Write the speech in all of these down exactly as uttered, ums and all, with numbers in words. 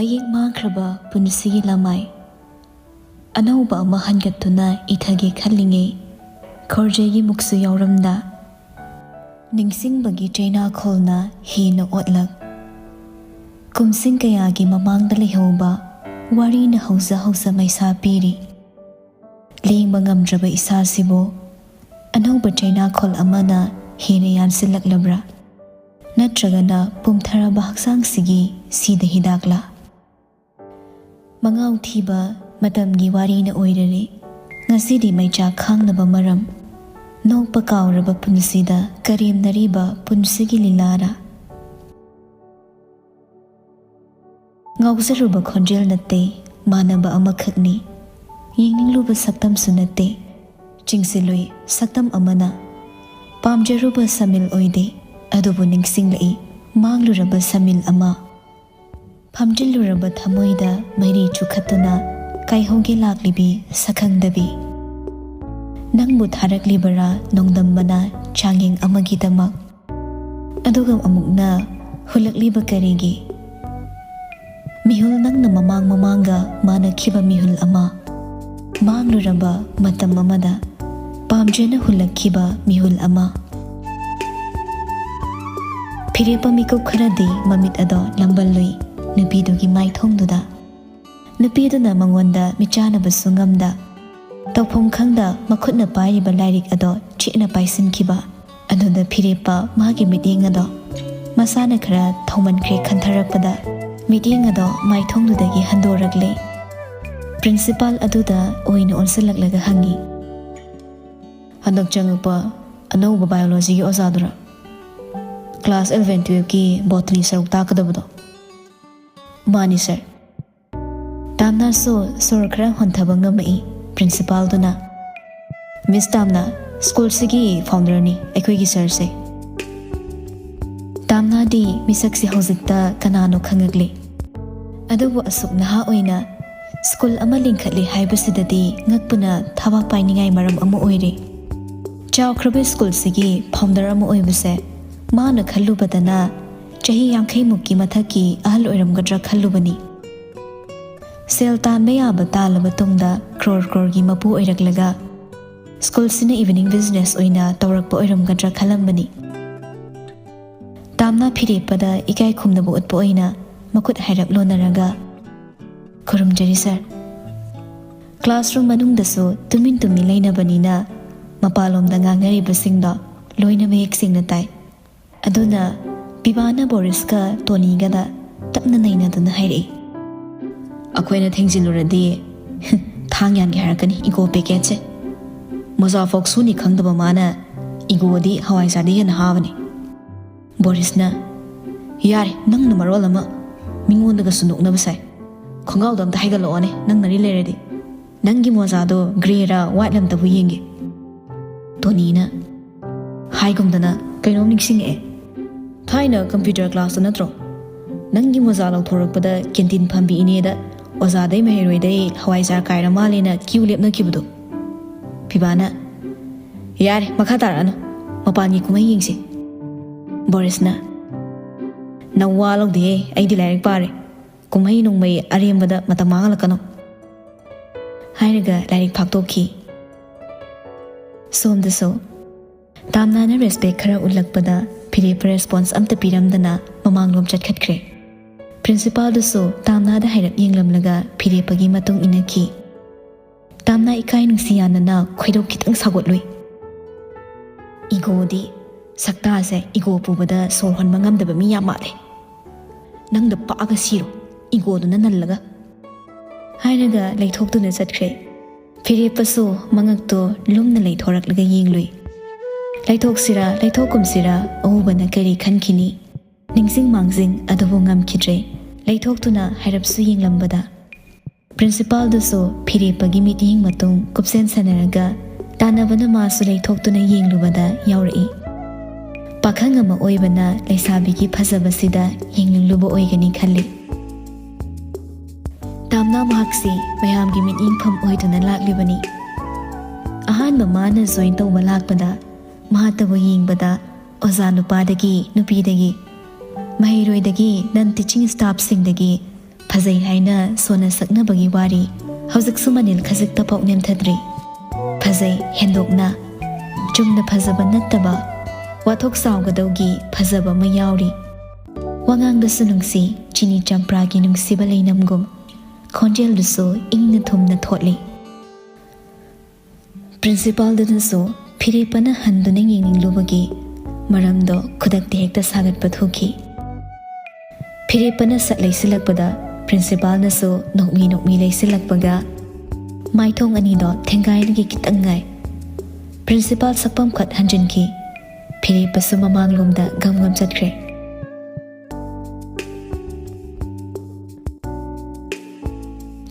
ꯃꯌꯦꯛ ꯃꯥꯡꯈ꯭ꯔꯕ ꯄꯨꯟꯁꯤꯒꯤ ꯂꯃꯥꯏ ꯑꯅꯧꯕ ꯑꯃ ꯍꯟꯒꯠꯇꯨꯅ ꯏꯊꯒꯦ ꯈꯜꯂꯤꯉꯩ, ꯈꯣꯔꯖꯩꯒꯤ ꯃꯨꯛꯁꯨ ꯌꯥꯎꯔꯝꯗ, ꯅꯤꯡꯁꯤꯡꯕꯒꯤ ꯆꯩꯅꯥꯈꯣꯜꯅ ꯍꯦꯟꯅ ꯑꯣꯠꯂꯛ꯫ ꯀꯨꯝꯁꯤꯡ ꯀꯌꯥꯒꯤ ꯃꯃꯥꯡꯗ ꯂꯩꯍꯧꯕ ꯋꯥꯔꯤꯅ ꯍꯧꯖ ꯍꯧꯖ ꯃꯩꯁꯥ ꯄꯤꯔꯤ꯫ ꯂꯦꯡꯕ ꯉꯝꯗ꯭ꯔꯕ ꯏꯁꯥꯁꯤꯕꯨ ꯑꯅꯧꯕ ꯆꯩꯅꯥꯈꯣꯜ ꯑꯃꯅ ꯍꯦꯟꯅ ꯌꯥꯟꯁꯤꯜꯂꯛꯂꯕ꯭ꯔꯥ? ꯅꯠꯇ꯭ꯔꯒꯅ ꯄꯨꯝꯊꯔꯕ ꯍꯛꯆꯥꯡꯁꯤꯒꯤ ꯁꯤꯗ ꯍꯤꯗꯥꯛꯂꯥ? ꯃꯉꯥꯎ ꯊꯤꯕ ꯃꯇꯝꯒꯤ ꯋꯥꯔꯤꯅ ꯑꯣꯏꯔꯔꯦ꯫ ꯉꯁꯤꯗꯤ ꯃꯩꯆꯥꯛ ꯈꯥꯡꯅꯕ ꯃꯔꯝ, ꯅꯣꯛꯄ ꯀꯥꯎꯔꯕ ꯄꯨꯟꯁꯤꯗ ꯀꯔꯦꯝꯅꯔꯤꯕ ꯄꯨꯟꯁꯤꯒꯤ ꯂꯤꯂꯥꯔꯥ? ꯉꯥꯎꯖꯔꯨꯕ ꯈꯣꯟꯖꯦꯜ ꯅꯠꯇꯦ, ꯃꯥꯟꯅꯕ ꯑꯃꯈꯛꯅꯤ꯫ ꯌꯦꯡꯅꯤꯡꯂꯨꯕ ꯁꯛꯇꯝꯁꯨ ꯅꯠꯇꯦ, ꯆꯤꯡꯁꯤꯜꯂꯨꯏ ꯁꯛꯇꯝ ꯑꯃꯅ꯫ ꯄꯥꯝꯖꯔꯨꯕ ꯁꯃꯤꯜ ꯑꯣꯏꯗꯦ, ꯑꯗꯨꯕꯨ ꯅꯤꯡꯁꯤꯡꯂꯛꯏ ꯃꯥꯡꯂꯨꯔꯕ ꯁꯃꯤꯜ ꯑꯃ꯫ ꯐꯝꯖꯤꯜꯂꯨꯔꯕ ꯊꯃꯣꯏꯗ ꯃꯩꯔꯤ ꯆꯨꯈꯠꯇꯨꯅ ꯀꯥꯏꯍꯧꯒꯦ ꯂꯥꯛꯂꯤꯕꯤ ꯁꯛꯈꯪꯗꯕꯤ꯫ ꯅꯪꯕꯨ ꯊꯥꯔꯛꯂꯤꯕꯔꯥ ꯅꯣꯡꯗꯝꯕꯅ ꯆꯥꯡꯌꯦꯡ ꯑꯃꯒꯤꯗꯃꯛ? ꯑꯗꯨꯒ ꯑꯃꯨꯛꯅ ꯍꯨꯜꯂꯛꯂꯤꯕ ꯀꯔꯤꯒꯤ? ꯃꯤꯍꯨꯜ ꯅꯪꯅ ꯃꯃꯥꯡ ꯃꯃꯥꯡꯒ ꯃꯥꯟꯅꯈꯤꯕ ꯃꯤꯍꯨꯜ ꯑꯃ, ꯃꯥꯡꯂꯨꯔꯕ ꯃꯇꯝ ꯑꯃꯗ ꯄꯥꯝꯖꯅ ꯍꯨꯜꯂꯛꯈꯤꯕ ꯃꯤꯍꯨꯜ ꯑꯃ꯫ ꯐꯤꯔꯦꯞꯄ ꯃꯤꯀꯨꯞ ꯈꯔꯗꯤ ꯃꯃꯤꯠ ꯑꯗꯣ ꯂꯝꯕꯜꯂꯨꯏ ꯅꯨꯄꯤꯗꯨꯒꯤ ꯃꯥꯏꯊꯣꯡꯗꯨꯗ꯫ ꯅꯨꯄꯤꯗꯨꯅ ꯃꯉꯣꯟꯗ ꯃꯤꯆꯥꯟꯅꯕꯁꯨ ꯉꯝꯗ, ꯇꯧꯐꯝ ꯈꯪꯗ ꯃꯈꯨꯠꯅ ꯄꯥꯏꯔꯤꯕ ꯂꯥꯏꯔꯤꯛ ꯑꯗꯣ ꯆꯦꯠꯅ ꯄꯥꯏꯁꯤꯟꯈꯤꯕ꯫ ꯑꯗꯨꯗ ꯐꯤꯔꯦꯞꯄ ꯃꯥꯒꯤ ꯃꯤꯠꯌꯦꯡ ꯑꯗꯣ ꯃꯁꯥꯅ ꯈꯔ ꯊꯧꯃꯟꯈ꯭ꯔꯦ ꯈꯟꯊꯔꯛꯄꯗ, ꯃꯤꯠꯌꯦꯡ ꯑꯗꯣ ꯃꯥꯏꯊꯣꯡꯗꯨꯗꯒꯤ ꯍꯟꯗꯣꯔꯛꯂꯦ꯫ ꯄ꯭ꯔꯤꯟꯁꯤꯄꯥꯜ ꯑꯗꯨꯗ ꯑꯣꯏꯅ ꯑꯣꯟꯁꯤꯜꯂꯛꯂꯒ ꯍꯪꯉꯤ, "ꯍꯟꯗꯛ ꯆꯪꯉꯛꯄ ꯑꯅꯧꯕ ꯕꯥꯏꯑꯣꯂꯣꯖꯤꯒꯤ ꯑꯣꯖꯥꯗꯨꯔꯥ? ꯀ꯭ꯂꯥꯁ eleven twelveꯀꯤ ꯕꯣꯇꯅꯤ ꯁꯔꯨꯛ ꯇꯥꯛꯀꯗꯕꯗꯣ?" "ꯃꯥꯅꯤ ꯁꯔ꯫" ꯇꯥꯝꯅꯥꯁꯨ ꯁꯣꯔ ꯈꯔ ꯍꯣꯟꯊꯕ ꯉꯝꯃꯛꯏ꯫ ꯄ꯭ꯔꯤꯟꯁꯤꯄꯥꯜꯗꯨꯅ, "ꯃꯤꯁ ꯇꯥꯝꯅꯥ, ꯁ꯭ꯀꯨꯜꯁꯤꯒꯤ ꯐꯥꯎꯟꯗꯔꯅꯤ ꯑꯩꯈꯣꯏꯒꯤ ꯁꯔꯁꯦ꯫" ꯇꯥꯝꯅꯥꯗꯤ ꯃꯤꯁꯛꯁꯦ ꯍꯧꯖꯤꯛꯇ ꯀꯅꯥꯅꯣ ꯈꯪꯉꯛꯂꯤ꯫ ꯑꯗꯨꯕꯨ ꯑꯁꯨꯛ ꯅꯍꯥ ꯑꯣꯏꯅ ꯁ꯭ꯀꯨꯜ ꯑꯃ ꯂꯤꯡꯈꯠꯂꯤ ꯍꯥꯏꯕꯁꯤꯗꯗꯤ ꯉꯛꯄꯅ ꯊꯕꯥꯛ ꯄꯥꯏꯅꯤꯡꯉꯥꯏ ꯃꯔꯝ ꯑꯃ ꯑꯣꯏꯔꯦ꯫ ꯆꯥꯎꯈ꯭ꯔꯕ ꯁ꯭ꯀꯨꯜꯁꯤꯒꯤ ꯐꯥꯎꯟꯗꯔ ꯑꯃ ꯑꯣꯏꯕꯁꯦ ꯃꯥꯅ ꯈꯜꯂꯨꯕꯗꯅ ꯆꯍꯤ ꯌꯥꯡꯈꯩ ꯃꯨꯛꯀꯤ ꯃꯊꯛꯀꯤ ꯑꯍꯜ ꯑꯣꯏꯔꯝꯒꯗ꯭ꯔꯥ ꯈꯜꯂꯨꯕꯅꯤ꯫ ꯁꯦꯜ ꯇꯥꯟꯕ ꯌꯥꯕ ꯇꯥꯜꯂꯕ ꯇꯨꯡꯗ ꯀ꯭ꯔꯣꯔ ꯀ꯭ꯔꯣꯔꯒꯤ ꯃꯄꯨ ꯑꯣꯏꯔꯛꯂꯒ ꯁ꯭ꯀꯨꯜꯁꯤꯅ ꯏꯚꯤꯅꯤꯡ ꯕꯤꯖꯤꯅꯦꯁ ꯑꯣꯏꯅ ꯇꯧꯔꯛꯄ ꯑꯣꯏꯔꯝꯒꯗ꯭ꯔꯥ ꯈꯜꯂꯝꯕꯅꯤ꯫ ꯇꯥꯝꯅ ꯐꯤꯔꯦꯞꯄꯗ ꯏꯀꯥꯏ ꯈꯨꯝꯅꯕ ꯎꯠꯄ ꯑꯣꯏꯅ ꯃꯈꯨꯠ ꯍꯥꯏꯔꯞ ꯂꯣꯟꯅꯔꯒ, "ꯈꯨꯔꯨꯝꯖꯔꯤ ꯁꯥꯔ꯫ ꯀ꯭ꯂꯥꯁꯔꯨꯝ ꯃꯅꯨꯡꯗꯁꯨ ꯇꯨꯃꯤꯟ ꯇꯨꯃꯤꯟ ꯂꯩꯅꯕꯅꯤꯅ ꯃꯄꯥꯟꯂꯣꯝꯗ ꯉꯥꯡꯅꯔꯤꯕꯁꯤꯡꯗꯣ ꯂꯣꯏꯅ ꯃꯌꯦꯛ ꯁꯦꯡꯅ ꯇꯥꯏ꯫ ꯑꯗꯨꯅ ꯄꯤꯕꯥꯅ ꯕꯣꯔꯤꯁꯀ ꯇꯣꯅꯤꯒꯗ ꯇꯞꯅ ꯅꯩꯅꯗꯨꯅ ꯍꯥꯏꯔꯛꯏ, ꯑꯩꯈꯣꯏꯅ ꯊꯦꯡꯖꯤꯜꯂꯨꯔꯗꯤ ꯊꯥꯡ ꯌꯥꯟꯒꯦ ꯍꯥꯏꯔꯛꯀꯅꯤ ꯏꯒꯣ ꯄꯦꯀꯦꯠꯁꯦ꯫ ꯃꯣꯖꯥ ꯐꯥꯎ ꯁꯨꯅꯤ ꯈꯪꯗꯕ ꯃꯥꯅ ꯏꯒꯣꯗꯤ ꯍꯋꯥꯏꯖꯥꯔꯗꯤ ꯍꯦꯟꯅ ꯍꯥꯕꯅꯤ꯫ ꯕꯣꯔꯤꯁꯅ, ꯌꯥꯔꯦ, ꯅꯪꯅ ꯃꯔꯣꯜ ꯑꯃ ꯃꯤꯉꯣꯟꯗꯒꯁꯨ ꯅꯣꯛꯅꯕ ꯁꯥꯏ꯫ ꯈꯣꯡꯒ꯭ꯔꯥꯎꯗꯣ ꯑꯝꯇ ꯍꯥꯏꯒꯠꯂꯛꯑꯣꯅꯦ, ꯅꯪ ꯅꯔꯤ ꯂꯩꯔꯗꯤ꯫ ꯅꯪꯒꯤ ꯃꯣꯖꯥꯗꯣ ꯒ꯭ꯔꯦꯔꯥ ꯋꯥꯏꯠꯂ ꯑꯝꯇꯕꯨ ꯌꯦꯡꯒꯦ꯫ ꯇꯣꯅꯤꯅ ꯍꯥꯏꯒꯨꯝꯗꯅ ꯀꯩꯅꯣꯝ ꯅꯤꯡꯁꯤꯡꯉꯛꯑꯦ꯫ ꯊꯥꯏꯅ ꯀꯝꯄ꯭ꯌꯨꯇꯔ ꯀ꯭ꯂꯥꯁꯇ ꯅꯠꯇ꯭ꯔꯣ? ꯅꯪꯒꯤ ꯃꯣꯖꯥ ꯂꯧꯊꯣꯔꯛꯄꯗ ꯀꯦꯟꯇꯤꯟ ꯐꯝꯕꯤ ꯏꯅꯦꯗ ꯑꯣꯖꯥꯗꯩ ꯃꯍꯩꯔꯣꯏꯗꯩ ꯍꯋꯥꯏꯖꯥꯔ ꯀꯥꯏꯔ ꯃꯥꯜꯂꯦꯅ ꯀ꯭ꯌꯨ ꯂꯦꯞꯅꯈꯤꯕꯗꯣ꯫ ꯐꯤꯕꯥꯅ, ꯌꯥꯔꯦ, ꯃꯈꯥ ꯇꯥꯔꯛꯑꯅꯨ, ꯃꯄꯥꯟꯒꯤ ꯀꯨꯝꯍꯩ ꯌꯦꯡꯁꯤ꯫ ꯕꯣꯔꯤꯁꯅ, ꯅꯪ ꯋꯥ ꯂꯧꯗꯦꯍꯦ, ꯑꯩꯗꯤ ꯂꯥꯏꯔꯤꯛ ꯄꯥꯔꯦ꯫ ꯀꯨꯝꯍꯩ ꯅꯨꯡꯃꯩ ꯑꯔꯦꯝꯕꯗ ꯃꯇꯝ ꯃꯥꯡꯍꯜꯂꯛꯀꯅꯨ꯫ ꯍꯥꯏꯔꯒ ꯂꯥꯏꯔꯤꯛ ꯐꯥꯛꯇꯣꯛꯈꯤ꯫ ꯁꯣꯝꯗꯁꯨ ꯇꯥꯝꯅꯥꯅ ꯔꯦꯁꯄꯦꯛ ꯈꯔ ꯎꯠꯂꯛꯄꯗ ꯐꯤꯔꯦꯞꯄ ꯔꯦꯁꯄꯣꯟꯁ ꯑꯝꯇ ꯄꯤꯔꯝꯗꯅ ꯃꯃꯥꯡꯂꯣꯝ ꯆꯠꯈꯠꯈ꯭ꯔꯦ꯫ ꯄ꯭ꯔꯤꯟꯁꯤꯄꯥꯜꯗꯨꯁꯨ ꯇꯥꯝꯅꯥꯗ ꯍꯥꯏꯔꯞ ꯌꯦꯡꯂꯝꯂꯒ ꯐꯤꯔꯦꯞꯄꯒꯤ ꯃꯇꯨꯡ ꯏꯟꯅꯈꯤ꯫ ꯇꯥꯝꯅꯥ ꯏꯀꯥꯏ ꯅꯨꯡꯁꯤ ꯌꯥꯅꯅ ꯈꯣꯏꯗꯧ ꯈꯤꯇꯪ ꯁꯥꯎꯒꯠꯂꯨꯏ꯫ ꯏꯒꯣꯗꯤ ꯁꯛꯇꯥꯁꯦ, ꯏꯒꯣ ꯄꯨꯕꯗ ꯁꯣꯔ ꯍꯣꯟꯕ ꯉꯝꯗꯕ ꯃꯤ ꯌꯥꯝ ꯃꯥꯜꯂꯦ꯫ ꯅꯪꯗ ꯄꯥꯛꯑꯒ ꯁꯤꯔꯣ, ꯏꯒꯣꯗꯨꯅ ꯅꯜꯂꯒ꯫ ꯍꯥꯏꯔꯒ ꯂꯩꯊꯣꯛꯇꯨꯅ ꯆꯠꯈ꯭ꯔꯦ꯫ ꯐꯤꯔꯦꯞꯄꯁꯨ ꯃꯉꯛꯇꯣ ꯂꯨꯝꯅ ꯂꯩꯊꯣꯔꯛꯂꯒ ꯌꯦꯡꯂꯨꯏ꯫ ꯂꯩꯊꯣꯛꯁꯤꯔꯥ ꯂꯩꯊꯣꯛꯀꯨꯝꯁꯤꯔꯥ ꯑꯎꯕꯅ ꯀꯔꯤ ꯈꯟꯈꯤꯅꯤ? ꯅꯤꯡꯁꯤꯡ ꯃꯥꯡꯖꯤꯡ ꯑꯗꯨꯕꯨ ꯉꯝꯈꯤꯗ꯭ꯔꯦ꯫ ꯂꯩꯊꯣꯛꯇꯨꯅ ꯍꯥꯏꯔꯞꯁꯨ ꯌꯦꯡꯂꯝꯕꯗ ꯄ꯭ꯔꯤꯟꯁꯤꯄꯥꯜꯗꯨꯁꯨ ꯐꯤꯔꯦꯞꯄꯒꯤ ꯃꯤꯠꯌꯦꯡ ꯃꯇꯨꯡ ꯀꯨꯞꯁꯦꯟ ꯁꯥꯟꯅꯔꯒ ꯇꯥꯟꯅꯕꯅ ꯃꯥꯁꯨ ꯂꯩꯊꯣꯛꯇꯨꯅ ꯌꯦꯡꯂꯨꯕꯗ ꯌꯥꯎꯔꯛꯏ꯫ ꯄꯥꯈꯪ ꯑꯃ ꯑꯣꯏꯕꯅ ꯂꯩꯁꯥꯕꯤꯒꯤ ꯐꯖꯕꯁꯤꯗ ꯌꯦꯡꯅꯤꯡꯂꯨꯕ ꯑꯣꯏꯒꯅꯤ ꯈꯜꯂꯤ꯫ ꯇꯥꯝꯅꯥ ꯃꯍꯥꯛꯁꯤ ꯃꯌꯥꯝꯒꯤ ꯃꯤꯠꯌꯦꯡꯐꯝ ꯑꯣꯏꯗꯨꯅ ꯂꯥꯛꯂꯤꯕꯅꯤ꯫ ꯑꯍꯥꯟꯕ ꯃꯥꯅ ꯖꯣꯏꯟ ꯇꯧꯕ ꯂꯥꯛꯄꯗ ꯃꯍꯥꯛꯇꯕꯨ ꯌꯦꯡꯕꯗ ꯑꯣꯖꯥ ꯅꯨꯄꯥꯗꯒꯤ, ꯅꯨꯄꯤꯗꯒꯤ, ꯃꯍꯩꯔꯣꯏꯗꯒꯤ, ꯅꯟ ꯇꯤꯆꯤꯡ ꯁ꯭ꯇꯥꯐꯁꯤꯡꯗꯒꯤ ꯐꯖꯩ ꯍꯥꯏꯅ ꯁꯣꯟꯅ ꯁꯛꯅꯕꯒꯤ ꯋꯥꯔꯤ ꯍꯧꯖꯤꯛꯁꯨ ꯃꯅꯤꯜ ꯈꯖꯤꯛꯇ ꯐꯥꯎ ꯅꯦꯝꯊꯗ꯭ꯔꯤ꯫ ꯐꯖꯩ ꯍꯦꯟꯗꯣꯛꯅ꯫ ꯆꯨꯝꯅ ꯐꯖꯕ ꯅꯠꯇꯕ, ꯋꯥꯊꯣꯛ ꯆꯥꯎꯒꯗꯧꯒꯤ ꯐꯖꯕ ꯑꯃ ꯌꯥꯎꯔꯤ꯫ ꯋꯥꯉꯥꯡꯗꯁꯨ ꯅꯨꯡꯁꯤ, ꯆꯤꯅꯤ ꯆꯝꯄ꯭ꯔꯥꯒꯤ ꯅꯨꯡꯁꯤꯕ ꯂꯩꯅꯝꯒꯨꯝ꯫ ꯈꯣꯟꯖꯦꯜꯗꯨꯁꯨ ꯏꯪꯅ ꯊꯨꯝꯅ ꯊꯣꯠꯂꯤ꯫ ꯄ꯭ꯔꯤꯟꯁꯤꯄꯥꯜꯗꯨꯅꯁꯨ ꯐꯤꯔꯦꯞꯄꯅ ꯍꯟꯗꯨꯅ ꯌꯦꯡꯅꯤꯡꯂꯨꯕꯒꯤ ꯃꯔꯝꯗꯣ ꯈꯨꯗꯛꯇ ꯍꯦꯛꯇ ꯁꯥꯒꯠꯄ ꯊꯣꯛꯈꯤ꯫ ꯐꯤꯔꯦꯞꯄꯅ ꯁꯛ ꯂꯩꯁꯤꯜꯂꯛꯄꯗ ꯄ꯭ꯔꯤꯟꯁꯤꯄꯥꯜꯅꯁꯨ ꯅꯣꯛꯃꯤ ꯅꯣꯛꯃꯤ ꯂꯩꯁꯤꯜꯂꯛꯄꯒ ꯃꯥꯏꯊꯣꯡ ꯑꯅꯤꯗꯣ ꯊꯦꯡꯒꯥꯏꯗꯒꯤ ꯈꯤꯇꯪ ꯉꯥꯏ꯫ ꯄ꯭ꯔꯤꯟꯁꯤꯄꯥꯜ ꯁꯛꯐꯝ ꯈꯠ ꯍꯟꯖꯤꯟꯈꯤ꯫ ꯐꯤꯔꯦꯞꯄꯁꯨ ꯃꯃꯥꯡꯂꯣꯝꯗ ꯒꯝ ꯒꯝ ꯆꯠꯈ꯭ꯔꯦ꯫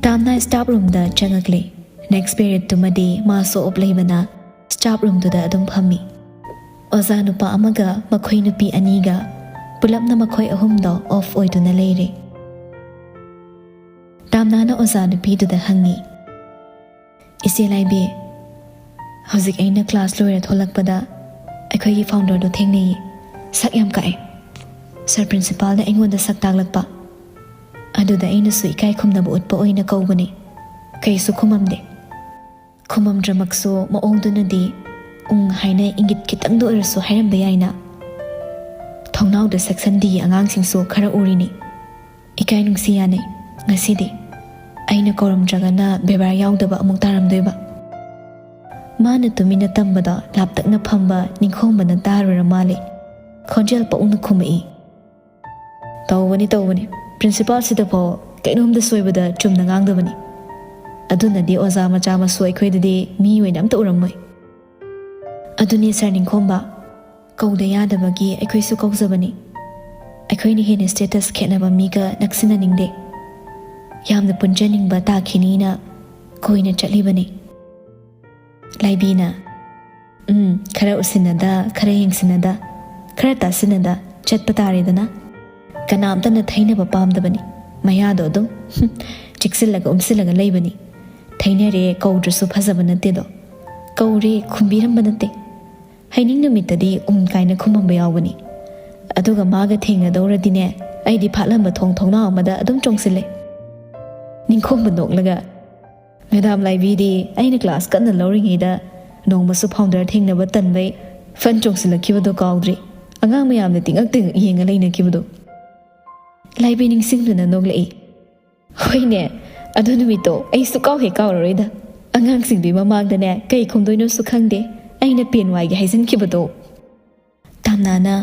ꯇꯥꯝꯅ ꯁ꯭ꯇꯥꯐ ꯔꯨꯝꯗ ꯆꯪꯉꯛꯂꯦ꯫ ꯅꯦꯛꯁ ꯄꯤꯔꯤꯌꯠꯇꯨꯃꯗꯤ ꯃꯥꯁꯨ ꯑꯣꯞ ꯂꯩꯕꯅ ꯁ꯭ꯇꯥꯐ ꯔꯨꯝꯗꯨꯗ ꯑꯗꯨꯝ ꯐꯝꯃꯤ꯫ ꯑꯣꯖꯥ ꯅꯨꯄꯥ ꯑꯃꯒ ꯃꯈꯣꯏ ꯅꯨꯄꯤ ꯑꯅꯤꯒ ꯄꯨꯂꯞꯅ ꯃꯈꯣꯏ ꯑꯍꯨꯝꯗꯣ ꯑꯣꯐ ꯑꯣꯏꯗꯨꯅ ꯂꯩꯔꯦ꯫ ꯇꯥꯝꯅꯥꯅ ꯑꯣꯖꯥ ꯅꯨꯄꯤꯗꯨꯗ ꯍꯪꯉꯤ, "ꯏꯆꯦ ꯂꯥꯏꯕꯤ, ꯍꯧꯖꯤꯛ ꯑꯩꯅ ꯀ꯭ꯂꯥꯁ ꯂꯣꯏꯔ ꯊꯣꯛꯂꯛꯄꯗ ꯑꯩꯈꯣꯏꯒꯤ ꯐꯥꯎꯟꯗꯔꯗꯣ ꯊꯦꯡꯅꯩꯌꯦ꯫ ꯁꯛ ꯌꯥꯝ ꯀꯛꯑꯦ꯫ ꯁꯥꯔ ꯄ꯭ꯔꯤꯟꯁꯤꯄꯥꯜꯅ ꯑꯩꯉꯣꯟꯗ ꯁꯛ ꯇꯥꯛꯂꯛꯄ꯫ ꯑꯗꯨꯗ ꯑꯩꯅꯁꯨ ꯏꯀꯥꯏ ꯈꯨꯝꯅꯕ ꯎꯠꯄ ꯑꯣꯏꯅ ꯀꯧꯕꯅꯦ꯫ ꯀꯩꯁꯨ ꯈꯨꯝꯃꯝꯗꯦ꯫ ꯈꯨꯝꯃꯝꯗ꯭ꯔꯃꯛꯁꯨ ꯃꯑꯣꯡꯗꯨꯅꯗꯤ ꯎꯪ ꯍꯥꯏꯅ ꯏꯪꯒꯤꯠ ꯈꯤꯇꯪꯗ ꯑꯣꯏꯔꯁꯨ ꯍꯥꯏꯔꯝꯕ ꯌꯥꯏꯅ꯫ ꯊꯣꯡꯅꯥꯎꯗ ꯁꯦꯛꯁꯟ ꯗꯤꯒꯤ ꯑꯉꯥꯡꯁꯤꯡꯁꯨ ꯈꯔ ꯎꯔꯤꯅꯤ꯫ ꯏꯀꯥꯏ ꯅꯨꯡꯁꯤ ꯌꯥꯅꯩ꯫ ꯉꯁꯤꯗꯤ ꯑꯩꯅ ꯀꯧꯔꯝꯗ꯭ꯔꯒꯅ ꯕꯦꯕꯥꯔ ꯌꯥꯎꯗꯕ ꯑꯃꯨꯛ ꯇꯥꯔꯝꯗꯣꯏꯕ꯫" ꯃꯥꯅ ꯇꯨꯃꯤꯟꯅ ꯇꯝꯕꯗꯣ ꯂꯥꯞꯇꯛꯅ ꯐꯝꯕ ꯅꯤꯡꯈꯣꯝꯕꯅ ꯇꯥꯔꯨꯔ ꯃꯥꯜꯂꯦ꯫ ꯈꯣꯟꯖꯦꯜ ꯄꯧꯅ ꯈꯨꯝꯃꯛꯏ, "ꯇꯧꯕꯅꯤ, ꯇꯧꯕꯅꯤ꯫ ꯄ꯭ꯔꯤꯟꯁꯤꯄꯥꯜꯁꯤꯗꯐꯥꯎ ꯀꯩꯅꯣꯝꯗ ꯁꯣꯏꯕꯗ ꯆꯨꯝꯅ ꯉꯥꯡꯗꯕꯅꯤ꯫ ꯑꯗꯨꯅꯗꯤ ꯑꯣꯖꯥ ꯃꯆꯥ ꯃꯁꯨ ꯑꯩꯈꯣꯏꯗꯗꯤ ꯃꯤ ꯑꯣꯏꯅ ꯑꯝꯇ ꯎꯔꯝꯃꯣꯏ꯫" "ꯑꯗꯨꯅꯦ ꯁꯥꯔ ꯅꯤꯡꯈꯣꯝꯕ, ꯀꯧꯗ ꯌꯥꯗꯕꯒꯤ ꯑꯩꯈꯣꯏꯁꯨ ꯀꯧꯖꯕꯅꯤ꯫ ꯑꯩꯈꯣꯏꯅ ꯍꯦꯟꯅ ꯁ꯭ꯇꯦꯇꯁ ꯈꯦꯠꯅꯕ ꯃꯤꯒ ꯅꯛꯁꯤꯟꯅꯅꯤꯡꯗꯦ꯫ ꯌꯥꯝꯅ ꯄꯨꯟꯖꯅꯤꯡꯕ ꯇꯥꯈꯤꯅꯤꯅ ꯀꯣꯏꯅ ꯆꯠꯂꯤꯕꯅꯤ꯫" ꯂꯥꯏꯕꯤꯅ, "ꯎꯝ, ꯈꯔ ꯎꯁꯤꯟꯅꯗ, ꯈꯔ ꯌꯦꯡꯁꯤꯟꯅꯗ, ꯈꯔ ꯇꯥꯁꯤꯟꯅꯗ ꯆꯠꯄ ꯇꯥꯔꯦꯗꯅ꯫ ꯀꯅꯥꯝꯇꯅ ꯊꯩꯅꯕ ꯄꯥꯝꯗꯕꯅꯤ꯫ ꯃꯌꯥꯗꯣ ꯑꯗꯨꯝ ꯆꯤꯛꯁꯤꯜꯂꯒ ꯎꯝꯁꯤꯜꯂꯒ ꯂꯩꯕꯅꯤ꯫ ꯊꯩꯅꯔꯦ ꯀꯧꯗ꯭ꯔꯁꯨ ꯐꯖꯕ ꯅꯠꯇꯦꯗꯣ꯫ ꯀꯧꯔꯦ ꯈꯨꯝꯕꯤꯔꯝꯕ ꯅꯠꯇꯦ꯫ ꯍꯩꯅꯤꯡ ꯅꯨꯃꯤꯠꯇꯗꯤ ꯎꯝ ꯀꯥꯏꯅ ꯈꯨꯝꯃꯝꯕ ꯌꯥꯎꯕꯅꯤ꯫ ꯑꯗꯨꯒ ꯃꯥꯒ ꯊꯦꯡꯅꯗꯧꯔꯗꯤꯅꯦ, ꯑꯩꯗꯤ ꯐꯥꯠꯂꯝꯕ ꯊꯣꯡ ꯊꯣꯡꯅꯥꯎ ꯑꯃꯗ ꯑꯗꯨꯝ ꯆꯣꯡꯁꯤꯜꯂꯦ꯫ ꯅꯤꯡꯈꯣꯝꯕ ꯅꯣꯛꯂꯒ, "ꯃꯦꯗꯥꯝ ꯂꯥꯏꯕꯤꯗꯤ ꯑꯩꯅ ꯀ꯭ꯂꯥꯁ ꯀꯟꯅ ꯂꯧꯔꯤꯉꯩꯗ ꯅꯣꯡꯃꯁꯨ ꯐꯥꯎꯟꯗꯔ ꯊꯦꯡꯅꯕ ꯇꯟꯕꯩ ꯐꯟ ꯆꯣꯡꯁꯤꯜꯂꯛꯈꯤꯕꯗꯣ ꯀꯥꯎꯗ꯭ꯔꯤ꯫ ꯑꯉꯥꯡ ꯃꯌꯥꯝꯅ ꯇꯤꯡꯉꯛ ꯇꯤꯡꯉꯛ ꯌꯦꯡꯉ ꯂꯩꯅꯈꯤꯕꯗꯣ꯫" ꯂꯥꯏꯕꯤ ꯅꯤꯡꯁꯤꯡꯗꯨꯅ ꯅꯣꯛꯂꯛꯏ꯫ "ꯍꯣꯏꯅꯦ, ꯑꯗꯨ ꯅꯨꯃꯤꯠꯇꯣ ꯑꯩ ꯁꯨꯛꯀꯥꯎ ꯍꯦꯛ ꯀꯥꯎꯔꯔꯣꯏꯗ꯫ ꯑꯉꯥꯡꯁꯤꯡꯗꯨꯒꯤ ꯃꯃꯥꯡꯗꯅꯦ ꯀꯩ ꯈꯨꯝꯗꯣꯏꯅꯣꯁꯨ ꯈꯪꯗꯦ, ꯑꯩꯅ ꯄꯦꯟ ꯋꯥꯏꯒꯦ ꯍꯥꯏꯖꯤꯟꯈꯤꯕꯗꯣ꯫" ꯇꯥꯝꯅꯥꯅ,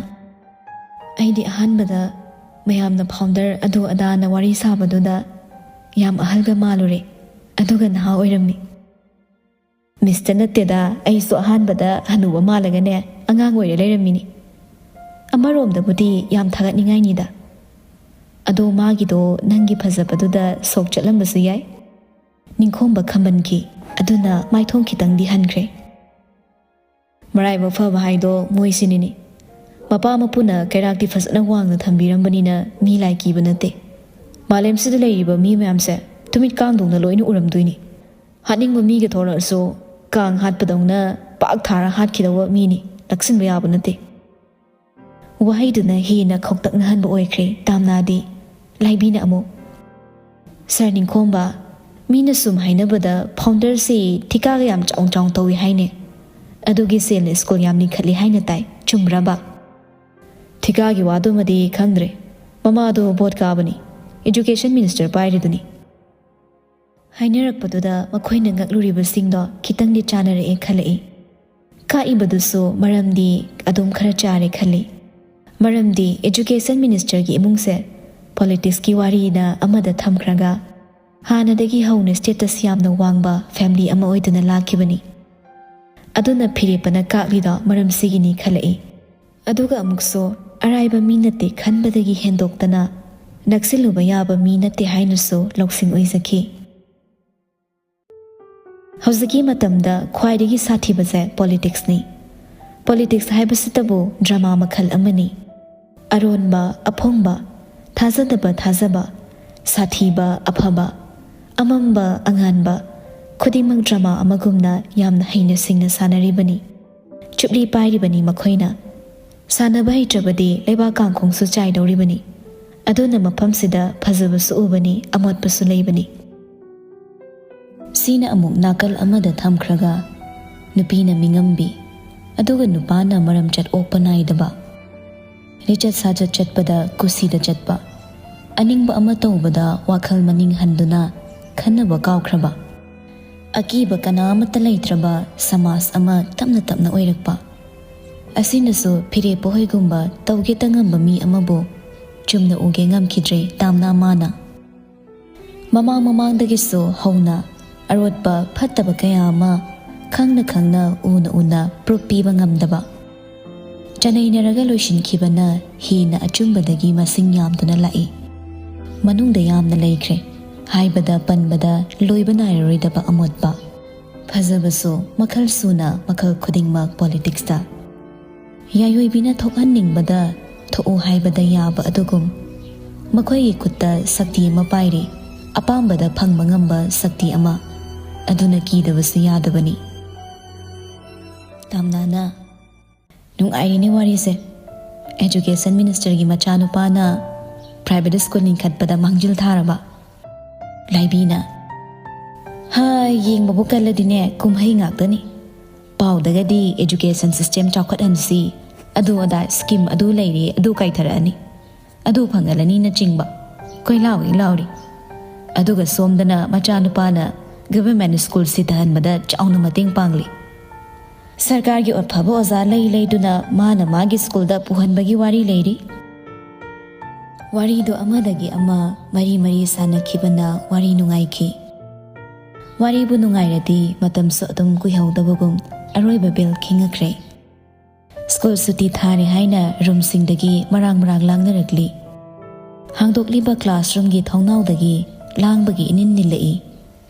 "ꯑꯩꯗꯤ ꯑꯍꯥꯟꯕꯗ ꯃꯌꯥꯝꯅ ꯐꯥꯎꯟꯗꯔ ꯑꯗꯨ ꯑꯗꯥꯅ ꯋꯥꯔꯤ ꯁꯥꯕꯗꯨꯗ ꯌꯥꯝ ꯑꯍꯜꯒ ꯃꯥꯜꯂꯨꯔꯦ, ꯑꯗꯨꯒ ꯅꯍꯥ ꯑꯣꯏꯔꯝꯃꯤ꯫" "ꯃꯤꯁꯇ ꯅꯠꯇꯦꯗ, ꯑꯩꯁꯨ ꯑꯍꯥꯟꯕꯗ ꯍꯅꯨꯕ ꯃꯥꯜꯂꯒꯅꯦ ꯑꯉꯥꯡ ꯑꯣꯏꯔ ꯂꯩꯔꯝꯃꯤꯅꯤ꯫ ꯑꯃꯔꯣꯝꯗꯕꯨꯗꯤ ꯌꯥꯝ ꯊꯥꯒꯠꯅꯤꯡꯉꯥꯏꯅꯤꯗ꯫ ꯑꯗꯣ ꯃꯥꯒꯤꯗꯣ ꯅꯪꯒꯤ ꯐꯖꯕꯗꯨꯗ ꯁꯣꯛ ꯆꯠꯂꯝꯕꯁꯨ ꯌꯥꯏ꯫" ꯅꯤꯡꯈꯣꯝꯕ ꯈꯝꯕꯟꯈꯤ꯫ ꯑꯗꯨꯅ ꯃꯥꯏꯊꯣꯡ ꯈꯤꯇꯪꯗꯤ ꯍꯟꯈ꯭ꯔꯦ꯫ "ꯃꯔꯥꯏꯕꯛ ꯐꯕ ꯍꯥꯏꯗꯣ ꯃꯣꯏꯁꯤꯅꯤꯅꯦ꯫ ꯃꯄꯥ ꯃꯄꯨꯅ ꯀꯩꯔꯥꯛꯇꯤ ꯐꯖꯅ ꯋꯥꯡꯅ ꯊꯝꯕꯤꯔꯝꯕꯅꯤꯅ ꯃꯤ ꯂꯥꯏ ꯀꯤꯕ ꯅꯠꯇꯦ꯫ ꯃꯥꯂꯦꯝꯁꯤꯗ ꯂꯩꯔꯤꯕ ꯃꯤ ꯃꯌꯥꯝꯁꯦ ꯇꯨꯃꯤꯠ ꯀꯥꯡꯗꯧꯅ ꯂꯣꯏꯅ ꯎꯔꯝꯗꯣꯏꯅꯤ꯫ ꯍꯥꯠꯅꯤꯡꯕ ꯃꯤꯒ ꯊꯣꯔꯛꯑꯁꯨ ꯀꯥꯡ ꯍꯥꯠꯄꯗꯧꯅ ꯄꯥꯛ ꯊꯥꯔ ꯍꯥꯠꯈꯤꯗꯧꯕ ꯃꯤꯅꯤ, ꯂꯛꯁꯤꯟꯕ ꯌꯥꯕ ꯅꯠꯇꯦ꯫" ꯋꯥꯍꯩꯗꯨꯅ ꯍꯦꯟꯅ ꯈꯧꯇꯛꯅꯍꯟꯕ ꯑꯣꯏꯈ꯭ꯔꯦ ꯇꯥꯝꯅꯥꯗꯤ꯫ ꯂꯥꯏꯕꯤꯅ ꯑꯃꯨꯛ, "ꯁꯥꯔ ꯅꯤꯡꯈꯣꯝꯕ, ꯃꯤꯅ ꯁꯨꯝ ꯍꯥꯏꯅꯕꯗ ꯐꯥꯎꯟꯗꯔꯁꯤ ꯊꯤꯀꯥꯒ ꯌꯥꯝ ꯆꯥꯎ ꯆꯥꯎ ꯇꯧꯏ ꯍꯥꯏꯅꯦ꯫ ꯑꯗꯨꯒꯤ ꯁꯦꯜꯅ ꯁ꯭ꯀꯨꯜ ꯌꯥꯝ ꯂꯤꯡꯈꯠꯂꯤ ꯍꯥꯏꯅ ꯇꯥꯏ, ꯆꯨꯝꯕ꯭ꯔꯕ?" "ꯊꯤꯀꯥꯒꯤ ꯋꯥꯗꯨꯃꯗꯤ ꯈꯪꯗ꯭ꯔꯦ꯫ ꯃꯃꯥꯗꯣ ꯚꯣꯠ ꯀꯥꯕꯅꯤ, ꯏꯗꯨꯀꯦꯁꯟ ꯃꯤꯅꯤꯁꯇꯔ ꯄꯥꯏꯔꯤꯗꯨꯅꯤ꯫" ꯍꯥꯏꯅꯔꯛꯄꯗꯨꯗ ꯃꯈꯣꯏꯅ ꯉꯛꯂꯨꯔꯤꯕꯁꯤꯡꯗꯣ ꯈꯤꯇꯪꯗꯤ ꯆꯥꯅꯔꯛꯑꯦ ꯈꯜꯂꯛꯏ꯫ ꯀꯥꯛꯏꯕꯗꯨꯁꯨ ꯃꯔꯝꯗꯤ ꯑꯗꯨꯝ ꯈꯔ ꯆꯥꯔꯦ ꯈꯜꯂꯤ꯫ ꯃꯔꯝꯗꯤ ꯏꯗꯨꯀꯦꯁꯟ ꯃꯤꯅꯤꯁꯇꯔꯒꯤ ꯏꯃꯨꯡꯁꯦ ꯄꯣꯂꯤꯇꯤꯛꯁꯀꯤ ꯋꯥꯔꯤꯅ ꯑꯃꯗ ꯊꯝꯈ꯭ꯔꯒ, ꯍꯥꯟꯅꯗꯒꯤ ꯍꯧꯅ ꯁ꯭ꯇꯦꯇꯁ ꯌꯥꯝꯅ ꯋꯥꯡꯕ ꯐꯦꯃꯤꯂꯤ ꯑꯃ ꯑꯣꯏꯗꯨꯅ ꯂꯥꯛꯈꯤꯕꯅꯤ꯫ ꯑꯗꯨꯅ ꯐꯤꯔꯦꯞꯄꯅ ꯀꯥꯛꯂꯤꯗꯣ ꯃꯔꯝꯁꯤꯒꯤꯅꯤ ꯈꯜꯂꯛꯏ꯫ ꯑꯗꯨꯒ ꯑꯃꯨꯛꯁꯨ ꯑꯔꯥꯏꯕ ꯃꯤ ꯅꯠꯇꯦ ꯈꯟꯕꯗꯒꯤ ꯍꯦꯟꯗꯣꯛꯇꯅ ꯅꯛꯁꯤꯜꯂꯨꯕ ꯌꯥꯕ ꯃꯤ ꯅꯠꯇꯦ ꯍꯥꯏꯅꯁꯨ ꯂꯧꯁꯤꯡ ꯑꯣꯏꯖꯈꯤ꯫ ꯍꯧꯖꯤꯛꯀꯤ ꯃꯇꯝꯗ ꯈ꯭ꯋꯥꯏꯗꯒꯤ ꯁꯥꯊꯤꯕꯁꯦ ꯄꯣꯂꯤꯇꯤꯛꯁꯅꯤ꯫ ꯄꯣꯂꯤꯇꯤꯛꯁ ꯍꯥꯏꯕꯁꯤꯇꯕꯨ ꯗ꯭ꯔꯃꯥ ꯃꯈꯜ ꯑꯃꯅꯤ꯫ ꯑꯔꯣꯟꯕ, ꯑꯐꯣꯡꯕ, ꯊꯥꯖꯗꯕ, ꯊꯥꯖꯕ, ꯁꯥꯊꯤꯕ, ꯑꯐꯕ, ꯑꯃꯝꯕ, ꯑꯉꯥꯟꯕ, ꯈꯨꯗꯤꯡꯃꯛ ꯗ꯭ꯔꯃꯥ ꯑꯃꯒꯨꯝꯅ ꯌꯥꯝꯅ ꯍꯩꯅ ꯁꯤꯡꯅ ꯁꯥꯟꯅꯔꯤꯕꯅꯤ꯫ ꯆꯨꯞꯂꯤ ꯄꯥꯏꯔꯤꯕꯅꯤ ꯃꯈꯣꯏꯅ꯫ ꯁꯥꯟꯅꯕ ꯍꯩꯇ꯭ꯔꯕꯗꯤ ꯂꯩꯕꯥꯛ ꯀꯥꯡꯈꯣꯡꯁꯨ ꯆꯥꯏꯗꯧꯔꯤꯕꯅꯤ꯫ ꯑꯗꯨꯅ ꯃꯐꯝꯁꯤꯗ ꯐꯖꯕꯁꯨ ꯎꯕꯅꯤ, ꯑꯃꯣꯠꯄꯁꯨ ꯂꯩꯕꯅꯤ꯫ ꯁꯤꯅ ꯑꯃꯨꯛ ꯅꯥꯀꯜ ꯑꯃꯗ ꯊꯝꯈ꯭ꯔꯒ, ꯅꯨꯄꯤꯅ ꯃꯤꯉꯝꯕꯤ, ꯑꯗꯨꯒ ꯅꯨꯄꯥꯅ ꯃꯔꯝꯆꯠ ꯑꯣꯛꯄ ꯅꯥꯏꯗꯕ, ꯂꯤꯆꯠ ꯁꯥꯖꯠ ꯆꯠꯄꯗ ꯀꯨꯁꯤꯗ ꯆꯠꯄ, ꯑꯅꯤꯡꯕ ꯑꯃ ꯇꯧꯕꯗ ꯋꯥꯈꯜ ꯃꯅꯤꯡ ꯍꯟꯗꯨꯅ ꯈꯟꯅꯕ ꯀꯥꯎꯈ꯭ꯔꯕ, ꯑꯀꯤꯕ ꯀꯅꯥ ꯑꯃꯠꯇ ꯂꯩꯇ꯭ꯔꯕ ꯁꯃꯥꯖ ꯑꯃ ꯇꯞꯅ ꯇꯞꯅ ꯑꯣꯏꯔꯛꯄ꯫ ꯑꯁꯤꯅꯁꯨ ꯐꯤꯔꯦꯞꯄ ꯍꯣꯏꯒꯨꯝꯕ ꯇꯧꯒꯦꯇ ꯉꯝꯕ ꯃꯤ ꯑꯃꯕꯨ ꯆꯨꯝꯅ ꯎꯒꯦ ꯉꯝꯈꯤꯗ꯭ꯔꯦ ꯇꯥꯝꯅꯥ ꯃꯥꯅ꯫ ꯃꯃꯥꯡ ꯃꯃꯥꯡꯗꯒꯤꯁꯨ ꯍꯧꯅ ꯑꯔꯣꯠꯄ ꯐꯠꯇꯕ ꯀꯌꯥ ꯑꯃ ꯈꯪꯅ ꯈꯪꯅ ꯎꯅ ꯎꯅ proof ꯄꯤꯕ ꯉꯝꯗꯕ, ꯆꯅꯩꯅꯔꯒ ꯂꯣꯏꯁꯤꯟꯈꯤꯕꯅ ꯍꯦꯟꯅ ꯑꯆꯨꯝꯕꯗꯒꯤ ꯃꯁꯤꯡ ꯌꯥꯝꯗꯨꯅ ꯂꯥꯛꯏ꯫ ꯃꯅꯨꯡꯗ ꯌꯥꯝꯅ ꯂꯩꯈ꯭ꯔꯦ, ꯍꯥꯏꯕꯗ ꯄꯟꯕꯗ ꯂꯣꯏꯕ ꯅꯥꯏꯔꯔꯣꯏꯗꯕ ꯑꯃꯣꯠꯄ꯫ ꯐꯖꯕꯁꯨ ꯃꯈꯜ ꯁꯨꯅ, ꯃꯈꯜ ꯈꯨꯗꯤꯡꯃꯛ ꯄꯣꯂꯤꯇꯤꯛꯁꯇ꯫ ꯌꯥꯏꯑꯣꯏꯕꯤꯅ ꯊꯣꯛꯍꯟꯅꯤꯡꯕꯗ ꯊꯣꯛꯎ ꯍꯥꯏꯕꯗ ꯌꯥꯕ ꯑꯗꯨꯒꯨꯝ, ꯃꯈꯣꯏꯒꯤ ꯈꯨꯠꯇ ꯁꯛꯇꯤ ꯑꯃ ꯄꯥꯏꯔꯤ, ꯑꯄꯥꯝꯕꯗ ꯐꯪꯕ ꯉꯝꯕ ꯁꯛꯇꯤ ꯑꯃ꯫ ꯑꯗꯨꯅ ꯀꯤꯗꯕꯁꯨ ꯌꯥꯗꯕꯅꯤ꯫ ꯇꯥꯝꯅꯥꯅ, "ꯅꯨꯡꯉꯥꯏꯔꯤꯅꯦ ꯋꯥꯔꯤꯁꯦ꯫ ꯑꯦꯖꯨꯀꯦꯁꯟ ꯃꯤꯅꯤꯁꯇꯔꯒꯤ ꯃꯆꯥꯅꯨꯄꯥꯅ ꯄ꯭ꯔꯥꯏꯚꯦꯠ ꯁ꯭ꯀꯨꯜ ꯂꯤꯡꯈꯠꯄꯗ ꯃꯥꯡꯖꯤꯜ ꯊꯥꯔꯕ?" ꯂꯥꯏꯕꯤꯅ, "ꯍꯥ, ꯌꯦꯡꯕꯕꯨ ꯀꯜꯂꯗꯤꯅꯦ ꯀꯨꯝꯍꯩ ꯉꯥꯛꯇꯅꯤ꯫ ꯄꯥꯎꯗꯒꯗꯤ ꯑꯦꯖꯨꯀꯦꯁꯟ ꯁꯤꯁꯇꯦꯝ ꯆꯥꯎꯈꯠꯍꯟꯁꯤ, ꯑꯗꯨ ꯑꯗꯥ ꯁ꯭ꯀꯤꯝ ꯑꯗꯨ ꯂꯩꯔꯦ, ꯑꯗꯨ ꯀꯥꯏꯊꯔꯛꯑꯅꯤ, ꯑꯗꯨ ꯐꯪꯍꯜꯂꯅꯤꯅꯆꯤꯡꯕ ꯀꯣꯏꯂꯥꯎ ꯂꯥꯎꯔꯤ꯫ ꯑꯗꯨꯒ ꯁꯣꯝꯗꯅ ꯃꯆꯥꯅꯨꯄꯥꯅ ꯒꯚꯔꯟꯃꯦꯟꯠ ꯁ꯭ꯀꯨꯜ ꯁꯤꯊꯍꯟꯕꯗ ꯆꯥꯎꯅ ꯃꯇꯦꯡ ꯄꯥꯡꯂꯤ꯫ ꯁꯔꯀꯥꯔꯒꯤ ꯑꯐꯕ ꯑꯣꯖꯥ ꯂꯩ ꯂꯩꯗꯨꯅ ꯃꯥꯅ ꯃꯥꯒꯤ ꯁ꯭ꯀꯨꯜꯗ ꯄꯨꯍꯟꯕꯒꯤ ꯋꯥꯔꯤ ꯂꯩꯔꯤ꯫" ꯋꯥꯔꯤꯗꯣ ꯑꯃꯗꯒꯤ ꯑꯃ ꯃꯔꯤ ꯃꯔꯤ ꯁꯥꯟꯅꯈꯤꯕꯅ ꯋꯥꯔꯤ ꯅꯨꯡꯉꯥꯏꯈꯤ꯫ ꯋꯥꯔꯤꯕꯨ ꯅꯨꯡꯉꯥꯏꯔꯗꯤ ꯃꯇꯝꯁꯨ ꯑꯗꯨꯝ ꯀꯨꯏꯍꯧꯗꯕꯒꯨꯝ ꯑꯔꯣꯏꯕ bell ꯈꯤꯡꯉꯛꯈ꯭ꯔꯦ꯫ ꯁ꯭ꯀꯨꯜ ꯁꯨꯇꯤ ꯊꯥꯔꯦ ꯍꯥꯏꯅ ꯔꯨꯝꯁꯤꯡꯗꯒꯤ ꯃꯔꯥꯡ ꯃꯔꯥꯡ ꯂꯥꯡꯅꯔꯛꯂꯤ꯫ ꯍꯥꯡꯗꯣꯛꯂꯤꯕ ꯀ꯭ꯂꯥꯁꯔꯨꯝꯒꯤ ꯊꯣꯡꯅꯥꯎꯗꯒꯤ ꯂꯥꯡꯕꯒꯤ ꯏꯅꯤꯟ ꯅꯤꯜꯂꯛꯏ꯫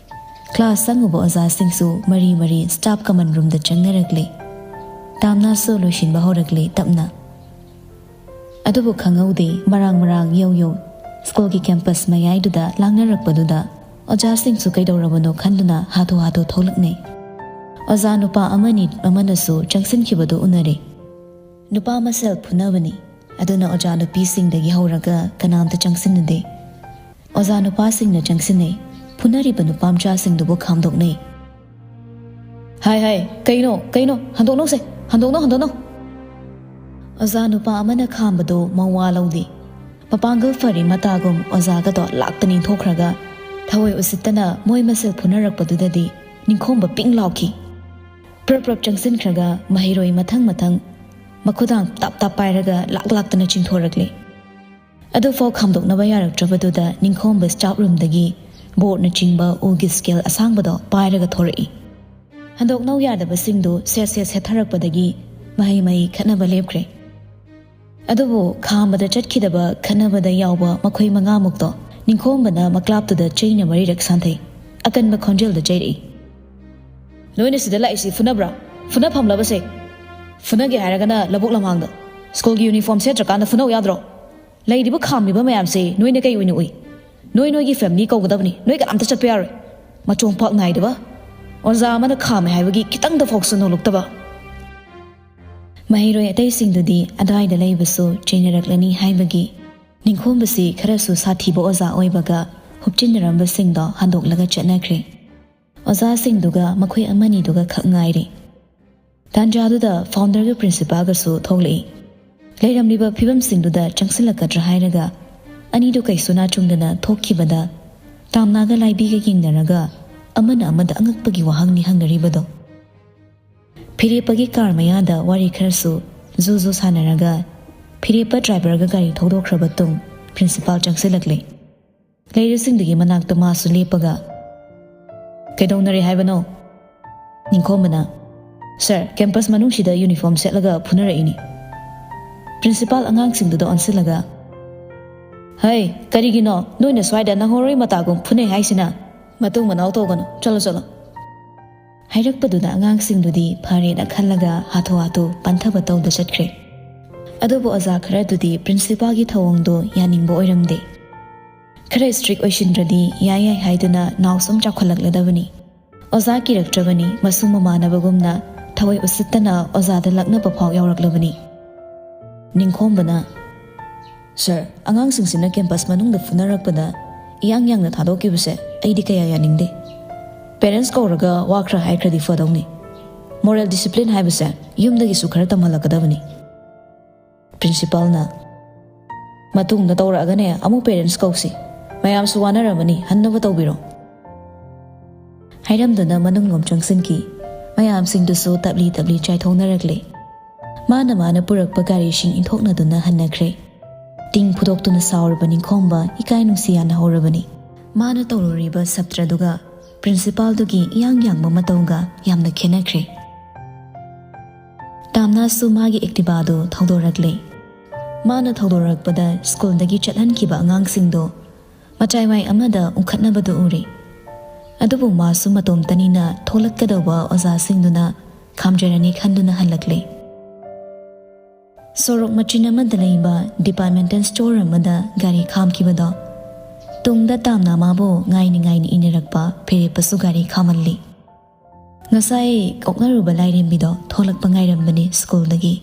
ꯀ꯭ꯂꯥꯁ ꯆꯪꯉꯨꯕ ꯑꯣꯖꯥꯁꯤꯡꯁꯨ ꯃꯔꯤ ꯃꯔꯤ staff common roomꯗ ꯆꯪꯅꯔꯛꯂꯦ꯫ ꯇꯥꯝꯅꯥꯁꯨ ꯂꯣꯏꯁꯤꯟꯕ ꯍꯧꯔꯛꯂꯦ ꯇꯞꯅ꯫ ꯑꯗꯨꯕꯨ ꯈꯪꯍꯧꯗꯦ, ꯃꯔꯥꯡ ꯃꯔꯥꯡ ꯌꯧ ꯌꯧ ꯁ꯭ꯀꯨꯜꯒꯤ campus ꯃꯌꯥꯏꯗꯨꯗ ꯂꯥꯡꯅꯔꯛꯄꯗꯨꯗ ꯑꯣꯖꯥꯁꯤꯡꯁꯨ ꯀꯩꯗꯧꯔꯕꯅꯣ ꯈꯟꯗꯨꯅ ꯍꯥꯊꯨ ꯍꯥꯊꯨ ꯊꯣꯛꯂꯛꯅꯩ꯫ ꯑꯣꯖꯥ ꯅꯨꯄꯥ ꯑꯃꯅꯤ ꯑꯃꯅꯁꯨ ꯆꯪꯁꯤꯟꯈꯤꯕꯗꯨ ꯎꯅꯔꯦ꯫ ꯅꯨꯄꯥ ꯃꯁꯦꯜ ꯐꯨꯅꯕꯅꯤ꯫ ꯑꯗꯨꯅ ꯑꯣꯖꯥ ꯅꯨꯄꯤꯁꯤꯡꯗꯒꯤ ꯍꯧꯔꯒ ꯀꯅꯥꯝꯇ ꯆꯪꯁꯤꯟꯅꯗꯦ꯫ ꯑꯣꯖꯥ ꯅꯨꯄꯥꯁꯤꯡꯅ ꯆꯪꯁꯤꯟꯅꯩ꯫ ꯐꯨꯅꯔꯤꯕ ꯅꯨꯄꯥ ꯃꯆꯥꯁꯤꯡꯗꯨꯕꯨ ꯈꯥꯝꯗꯣꯛꯅꯩ꯫ "ꯍꯥꯏ, ꯍꯥꯏ, ꯀꯩꯅꯣ, ꯀꯩꯅꯣ? ꯍꯟꯗꯣꯛꯅꯧꯁꯦ, ꯍꯟꯗꯣꯛꯅꯧ, ꯍꯟꯗꯣꯛꯅꯧ!" ꯑꯣꯖꯥ ꯅꯨꯄꯥ ꯑꯃꯅ ꯈꯥꯝꯕꯗꯨ ꯃꯋꯥ ꯂꯧꯗꯦ꯫ ꯃꯄꯥꯡꯒꯜ ꯐꯔꯤ ꯃꯇꯥꯒꯨꯝ ꯑꯣꯖꯥꯒꯗꯣ ꯂꯥꯛꯇ ꯅꯤꯡꯊꯣꯛꯈ꯭ꯔꯒ ꯊꯑꯣꯏ ꯎꯁꯤꯠꯇꯅ ꯃꯣꯏ ꯃꯁꯦꯜ ꯐꯨꯅꯔꯛꯄꯗꯨꯗꯗꯤ ꯅꯤꯡꯈꯣꯝꯕ ꯄꯤꯡ ꯂꯥꯎꯈꯤ꯫ ꯄ꯭ꯔꯞ ꯄ꯭ꯔꯞ ꯆꯪꯁꯤꯟꯈ꯭ꯔꯒ ꯃꯍꯩꯔꯣꯏ ꯃꯊꯪ ꯃꯊꯪ ꯃꯈꯨꯗꯥꯡ ꯇꯥꯞ ꯇꯥꯞ ꯄꯥꯏꯔꯒ ꯂꯥꯛ ꯂꯥꯛꯇꯅ ꯆꯤꯡꯊꯣꯔꯛꯂꯤ꯫ ꯑꯗꯨꯐꯥꯎ ꯈꯥꯝꯗꯣꯛꯅꯕ ꯌꯥꯔꯛꯇ꯭ꯔꯕꯗꯨꯗ ꯅꯤꯡꯈꯣꯝꯕ staff roomꯗꯒꯤ boardꯅꯆꯤꯡꯕ ꯎꯒꯤ scale ꯑꯁꯥꯡꯕꯗꯣ ꯄꯥꯏꯔꯒ ꯊꯣꯔꯛꯏ꯫ ꯍꯟꯗꯣꯛꯅꯧ ꯌꯥꯗꯕꯁꯤꯡꯗꯨ ꯁꯦꯠ ꯁꯦꯠ ꯁꯦꯠꯊꯔꯛꯄꯗꯒꯤ ꯃꯍꯩ ꯃꯍꯩ ꯈꯠꯅꯕ ꯂꯦꯞꯈ꯭ꯔꯦ꯫ ꯑꯗꯨꯕꯨ ꯈꯥꯝꯕꯗ ꯆꯠꯈꯤꯗꯕ ꯈꯠꯅꯕꯗ ꯌꯥꯎꯕ ꯃꯈꯣꯏ ꯃꯉꯥꯃꯨꯛꯇꯣ ꯅꯤꯡꯈꯣꯝꯕꯅ ꯃꯀ꯭ꯂꯥꯞꯇꯨꯗ ꯆꯩꯅ ꯃꯔꯤꯔꯛ ꯁꯥꯟꯊꯩ꯫ ꯑꯀꯟꯕ ꯈꯣꯟꯖꯦꯜꯗ ꯆꯩꯔꯛꯏ꯫ "ꯅꯣꯏꯅ ꯁꯤꯗ ꯂꯥꯛꯏꯁꯤ ꯐꯨꯅꯕ꯭ꯔꯥ? ꯐꯨꯅꯐꯝꯂꯕꯁꯦ? ꯐꯨꯅꯒꯦ ꯍꯥꯏꯔꯒꯅ ꯂꯧꯕꯨꯛ ꯂꯝꯍꯥꯡꯗ, ꯁ꯭ꯀꯨꯜꯒꯤ ꯌꯨꯅꯤꯐꯣꯔꯝ ꯁꯦꯠꯇ꯭ꯔꯀꯥꯟꯗ ꯐꯨꯅꯧ ꯌꯥꯗ꯭ꯔꯣ? ꯂꯩꯔꯤꯕ ꯈꯥꯝꯂꯤꯕ ꯃꯌꯥꯝꯁꯦ ꯅꯣꯏꯅ ꯀꯩ ꯑꯣꯏꯅ ꯎꯏ? ꯅꯣꯏ ꯅꯣꯏꯒꯤ ꯐꯦꯃꯤꯂꯤ ꯀꯧꯒꯗꯕꯅꯤ, ꯅꯣꯏ ꯀꯅꯥꯝꯇ ꯆꯠꯄ ꯌꯥꯔꯣꯏ꯫ ꯃꯆꯣꯡ ꯄꯥꯛ ꯅꯥꯏꯗꯕ꯫ ꯑꯣꯖꯥ ꯑꯃꯅ ꯈꯥꯝꯃꯦ ꯍꯥꯏꯕꯒꯤ ꯈꯤꯇꯪꯗ ꯐꯥꯎꯁꯨ ꯅꯣꯂꯨꯛꯇꯕ"꯫ ꯃꯍꯩꯔꯣꯏ ꯑꯇꯩꯁꯤꯡꯗꯨꯗꯤ ꯑꯗ꯭ꯋꯥꯏꯗ ꯂꯩꯕꯁꯨ ꯆꯩꯅꯔꯛꯂꯅꯤ ꯍꯥꯏꯕꯒꯤ ꯅꯤꯡꯈꯣꯝꯕꯁꯤ ꯈꯔꯁꯨ ꯁꯥꯊꯤꯕ ꯑꯣꯖꯥ ꯑꯣꯏꯕꯒ ꯍꯨꯞꯆꯤꯟꯅꯔꯝꯕꯁꯤꯡꯗꯣ ꯍꯟꯗꯣꯛꯂꯒ ꯆꯠꯅꯈ꯭ꯔꯦ꯫ ꯑꯣꯖꯥꯁꯤꯡꯗꯨꯒ ꯃꯈꯣꯏ ꯑꯃꯅꯤꯗꯨꯒ ꯈꯛ ꯉꯥꯏꯔꯦ꯫ ꯇꯥꯟꯖꯥꯗꯨꯗ founderꯒ principalꯒꯁꯨ ꯊꯣꯛꯂꯛꯏ꯫ ꯂꯩꯔꯝꯂꯤꯕ ꯐꯤꯕꯝꯁꯤꯡꯗꯨꯗ ꯆꯪꯁꯤꯜꯂꯛꯀꯗ꯭ꯔꯥ ꯍꯥꯏꯔꯒ ꯑꯅꯤꯗꯨ ꯀꯩꯁꯨ ꯅꯥꯆꯨꯡꯗꯅ ꯊꯣꯛꯈꯤꯕꯗ ꯇꯥꯝꯅꯥꯒ ꯂꯥꯏꯕꯤꯒ ꯌꯦꯡꯅꯔꯒ ꯑꯃꯅ ꯑꯃꯗ ꯑꯉꯛꯄꯒꯤ ꯋꯥꯍꯪꯅꯤ ꯍꯪꯅꯔꯤꯕꯗꯣ꯫ ꯐꯤꯔꯦꯞꯄꯒꯤ car ꯃꯌꯥꯗ ꯋꯥꯔꯤ ꯈꯔꯁꯨ ꯖꯨ ꯖꯨ ꯁꯥꯟꯅꯔꯒ ꯐꯤꯔꯦꯞꯄ driverꯒ ꯒꯥꯔꯤ ꯊꯧꯗꯣꯛꯈ꯭ꯔꯕ ꯇꯨꯡ principal ꯆꯪꯁꯤꯜꯂꯛꯂꯦ꯫ ꯂꯩꯔꯤꯁꯤꯡꯗꯨꯒꯤ ꯃꯅꯥꯛꯇ ꯃꯥꯁꯨ ꯂꯦꯞꯄꯒ, "ꯀꯩꯗꯧꯅꯔꯦ ꯍꯥꯏꯕꯅꯣ?" ꯅꯤꯡꯈꯣꯝꯕꯅ, "Sir, campus ꯃꯅꯨꯡꯁꯤꯗ uniform ꯁꯦꯠꯂꯒ ꯐꯨꯅꯔꯛꯏꯅꯤ꯫" Principal ꯑꯉꯥꯡꯁꯤꯡꯗꯨꯗ ꯑꯣꯟꯁꯤꯜꯂꯒ, "ꯍꯩ, ꯀꯔꯤꯒꯤꯅꯣ ꯅꯣꯏꯅ ꯁ꯭ꯋꯥꯏꯗ ꯅꯪꯍꯧꯔꯣꯏ ꯃꯇꯥꯒꯨꯝ ꯐꯨꯅꯩ ꯍꯥꯏꯁꯤꯅ? ꯃꯇꯨꯡ ꯃꯅꯥꯎ ꯇꯧꯒꯅꯨ, ꯆꯠꯂꯣ, ꯆꯠꯂꯣ꯫" ꯍꯥꯏꯔꯛꯄꯗꯨꯗ ꯑꯉꯥꯡꯁꯤꯡꯗꯨꯗꯤ ꯐꯔꯦꯅ ꯈꯜꯂꯒ ꯍꯥꯊꯨ ꯍꯥꯊꯨ ꯄꯟꯊꯕ ꯇꯧꯗ ꯆꯠꯈ꯭ꯔꯦ꯫ ꯑꯗꯨꯕꯨ ꯑꯣꯖꯥ ꯈꯔꯗꯨꯗꯤ principalꯒꯤ ꯊꯧꯑꯣꯡꯗꯣ ꯌꯥꯅꯤꯡꯕ ꯑꯣꯏꯔꯝꯗꯦ꯫ ꯈꯔ strict ꯑꯣꯏꯁꯤꯟꯗ꯭ꯔꯗꯤ ꯌꯥꯏ ꯌꯥꯏ ꯍꯥꯏꯗꯨꯅ ꯅꯥꯎ ꯁꯨꯝ ꯆꯥꯎꯈꯠꯂꯛꯂꯗꯕꯅꯤ꯫ ꯑꯣꯖꯥ ꯀꯤꯔꯛꯇ꯭ꯔꯕꯅꯤ, ꯃꯁꯨ ꯃꯃꯥꯟꯅꯕꯒꯨꯝꯅ ꯊꯑꯣꯏ ꯎꯁꯤꯠꯇꯅ ꯑꯣꯖꯥꯗ ꯂꯛꯅꯕ ꯐꯥꯎ ꯌꯥꯎꯔꯛꯂꯕꯅꯤ꯫ ꯅꯤꯡꯈꯣꯝꯕꯅ, "ꯁꯔ, ꯑꯉꯥꯡꯁꯤꯡꯁꯤꯅ ꯀꯦꯝꯄꯁ ꯃꯅꯨꯡꯗ ꯐꯨꯅꯔꯛꯄꯗ ꯏꯌꯥꯡ ꯌꯥꯡꯅ ꯊꯥꯗꯣꯛꯈꯤꯕꯁꯦ ꯑꯩꯗꯤ ꯀꯌꯥ ꯌꯥꯅꯤꯡꯗꯦ꯫ ꯄꯦꯔꯦꯟꯠꯁ ꯀꯧꯔꯒ ꯋꯥ ꯈꯔ ꯍꯥꯏꯈ꯭ꯔꯗꯤ ꯐꯗꯧꯅꯤ꯫ ꯃꯣꯔꯦꯜ ꯗꯤꯁꯤꯄ꯭ꯂꯤꯟ ꯍꯥꯏꯕꯁꯦ ꯌꯨꯝꯗꯒꯤꯁꯨ ꯈꯔ ꯇꯝꯍꯜꯂꯛꯀꯗꯕꯅꯤ꯫" ꯄ꯭ꯔꯤꯟꯁꯤꯄꯥꯜꯅ, "ꯃꯇꯨꯡꯗ ꯇꯧꯔꯛꯑꯒꯅꯦ ꯑꯃꯨꯛ ꯄꯦꯔꯦꯟꯠꯁ ꯀꯧꯁꯤ꯫ ꯃꯌꯥꯝꯁꯨ ꯋꯥꯅꯔꯝꯃꯅꯤ, ꯍꯟꯅꯕ ꯇꯧꯕꯤꯔꯣ꯫" ꯍꯥꯏꯔꯝꯗꯨꯅ ꯃꯅꯨꯡꯂꯣꯝ ꯆꯪꯁꯤꯟꯈꯤ꯫ ꯃꯌꯥꯝꯁꯤꯡꯗꯨꯁꯨ ꯇꯞꯂꯤ ꯇꯞꯂꯤ ꯆꯥꯏꯊꯣꯛꯅꯔꯛꯂꯦ꯫ ꯃꯥꯅ ꯃꯥꯅ ꯄꯨꯔꯛꯄ ꯒꯥꯔꯤꯁꯤꯡ ꯏꯟꯊꯣꯛꯅꯗꯨꯅ ꯍꯟꯅꯈ꯭ꯔꯦ꯫ ꯇꯤꯡ ꯐꯨꯗꯣꯛꯇꯨꯅ ꯁꯥꯎꯔꯕ ꯅꯤꯡꯈꯣꯝꯕ ꯏꯀꯥꯏ ꯅꯨꯡꯁꯤ ꯌꯥꯅꯍꯧꯔꯕꯅꯤ꯫ ꯃꯥꯅ ꯇꯧꯔꯨꯔꯤꯕ ꯁꯥꯇ꯭ꯔꯗꯨꯒ ꯄ꯭ꯔꯤꯟꯁꯤꯄꯥꯜꯗꯨꯒꯤ ꯏꯌꯥꯡ ꯌꯥꯡꯕ ꯃꯇꯧꯒ ꯌꯥꯝꯅ ꯈꯦꯠꯅꯈ꯭ꯔꯦ꯫ ꯇꯥꯝꯅꯥꯁꯨ ꯃꯥꯒꯤ ꯑꯦꯛꯇꯤꯚꯥꯗꯨ ꯊꯧꯗꯣꯔꯛꯂꯦ꯫ ꯃꯥꯅ ꯊꯧꯗꯣꯔꯛꯄꯗ ꯁ꯭ꯀꯨꯜꯗꯒꯤ ꯆꯠꯍꯟꯈꯤꯕ ꯑꯉꯥꯡꯁꯤꯡꯗꯣ ꯃꯆꯥꯏꯋꯥꯏ ꯑꯃꯗ ꯎꯪꯈꯠꯅꯕꯗꯨ ꯎꯔꯦ꯫ ꯑꯗꯨꯕꯨ ꯃꯥꯁꯨ ꯃꯇꯣꯝꯇꯅꯤꯅ ꯊꯣꯛꯂꯛꯀꯗꯧꯕ ꯑꯣꯖꯥꯁꯤꯡꯗꯨꯅ ꯈꯥꯝꯖꯔꯅꯤ ꯈꯟꯗꯨꯅ ꯍꯜꯂꯛꯂꯦ꯫ ꯁꯣꯔꯣꯛ ꯃꯆꯤꯟ ꯑꯃꯗ ꯂꯩꯕ ꯗꯤꯄꯥꯔꯠꯃꯦꯟꯇꯦꯜ ꯁ꯭ꯇꯣꯔ ꯑꯃꯗ ꯒꯥꯔꯤ ꯈꯥꯝꯈꯤꯕꯗꯣ ꯇꯨꯡꯗ ꯇꯥꯝꯅ ꯃꯥꯕꯨ ꯉꯥꯏꯅ ꯉꯥꯏꯅ ꯏꯟꯅꯔꯛꯄ ꯐꯤꯔꯦꯞꯄꯁꯨ ꯒꯥꯔꯤ ꯈꯥꯝꯍꯜꯂꯤ꯫ ꯉꯁꯥꯏ ꯀꯣꯛꯅꯔꯨꯕ ꯂꯥꯏꯔꯦꯝꯕꯤꯗꯣ ꯊꯣꯛꯂꯛꯄ ꯉꯥꯏꯔꯝꯕꯅꯤ ꯁ꯭ꯀꯨꯜꯗꯒꯤ꯫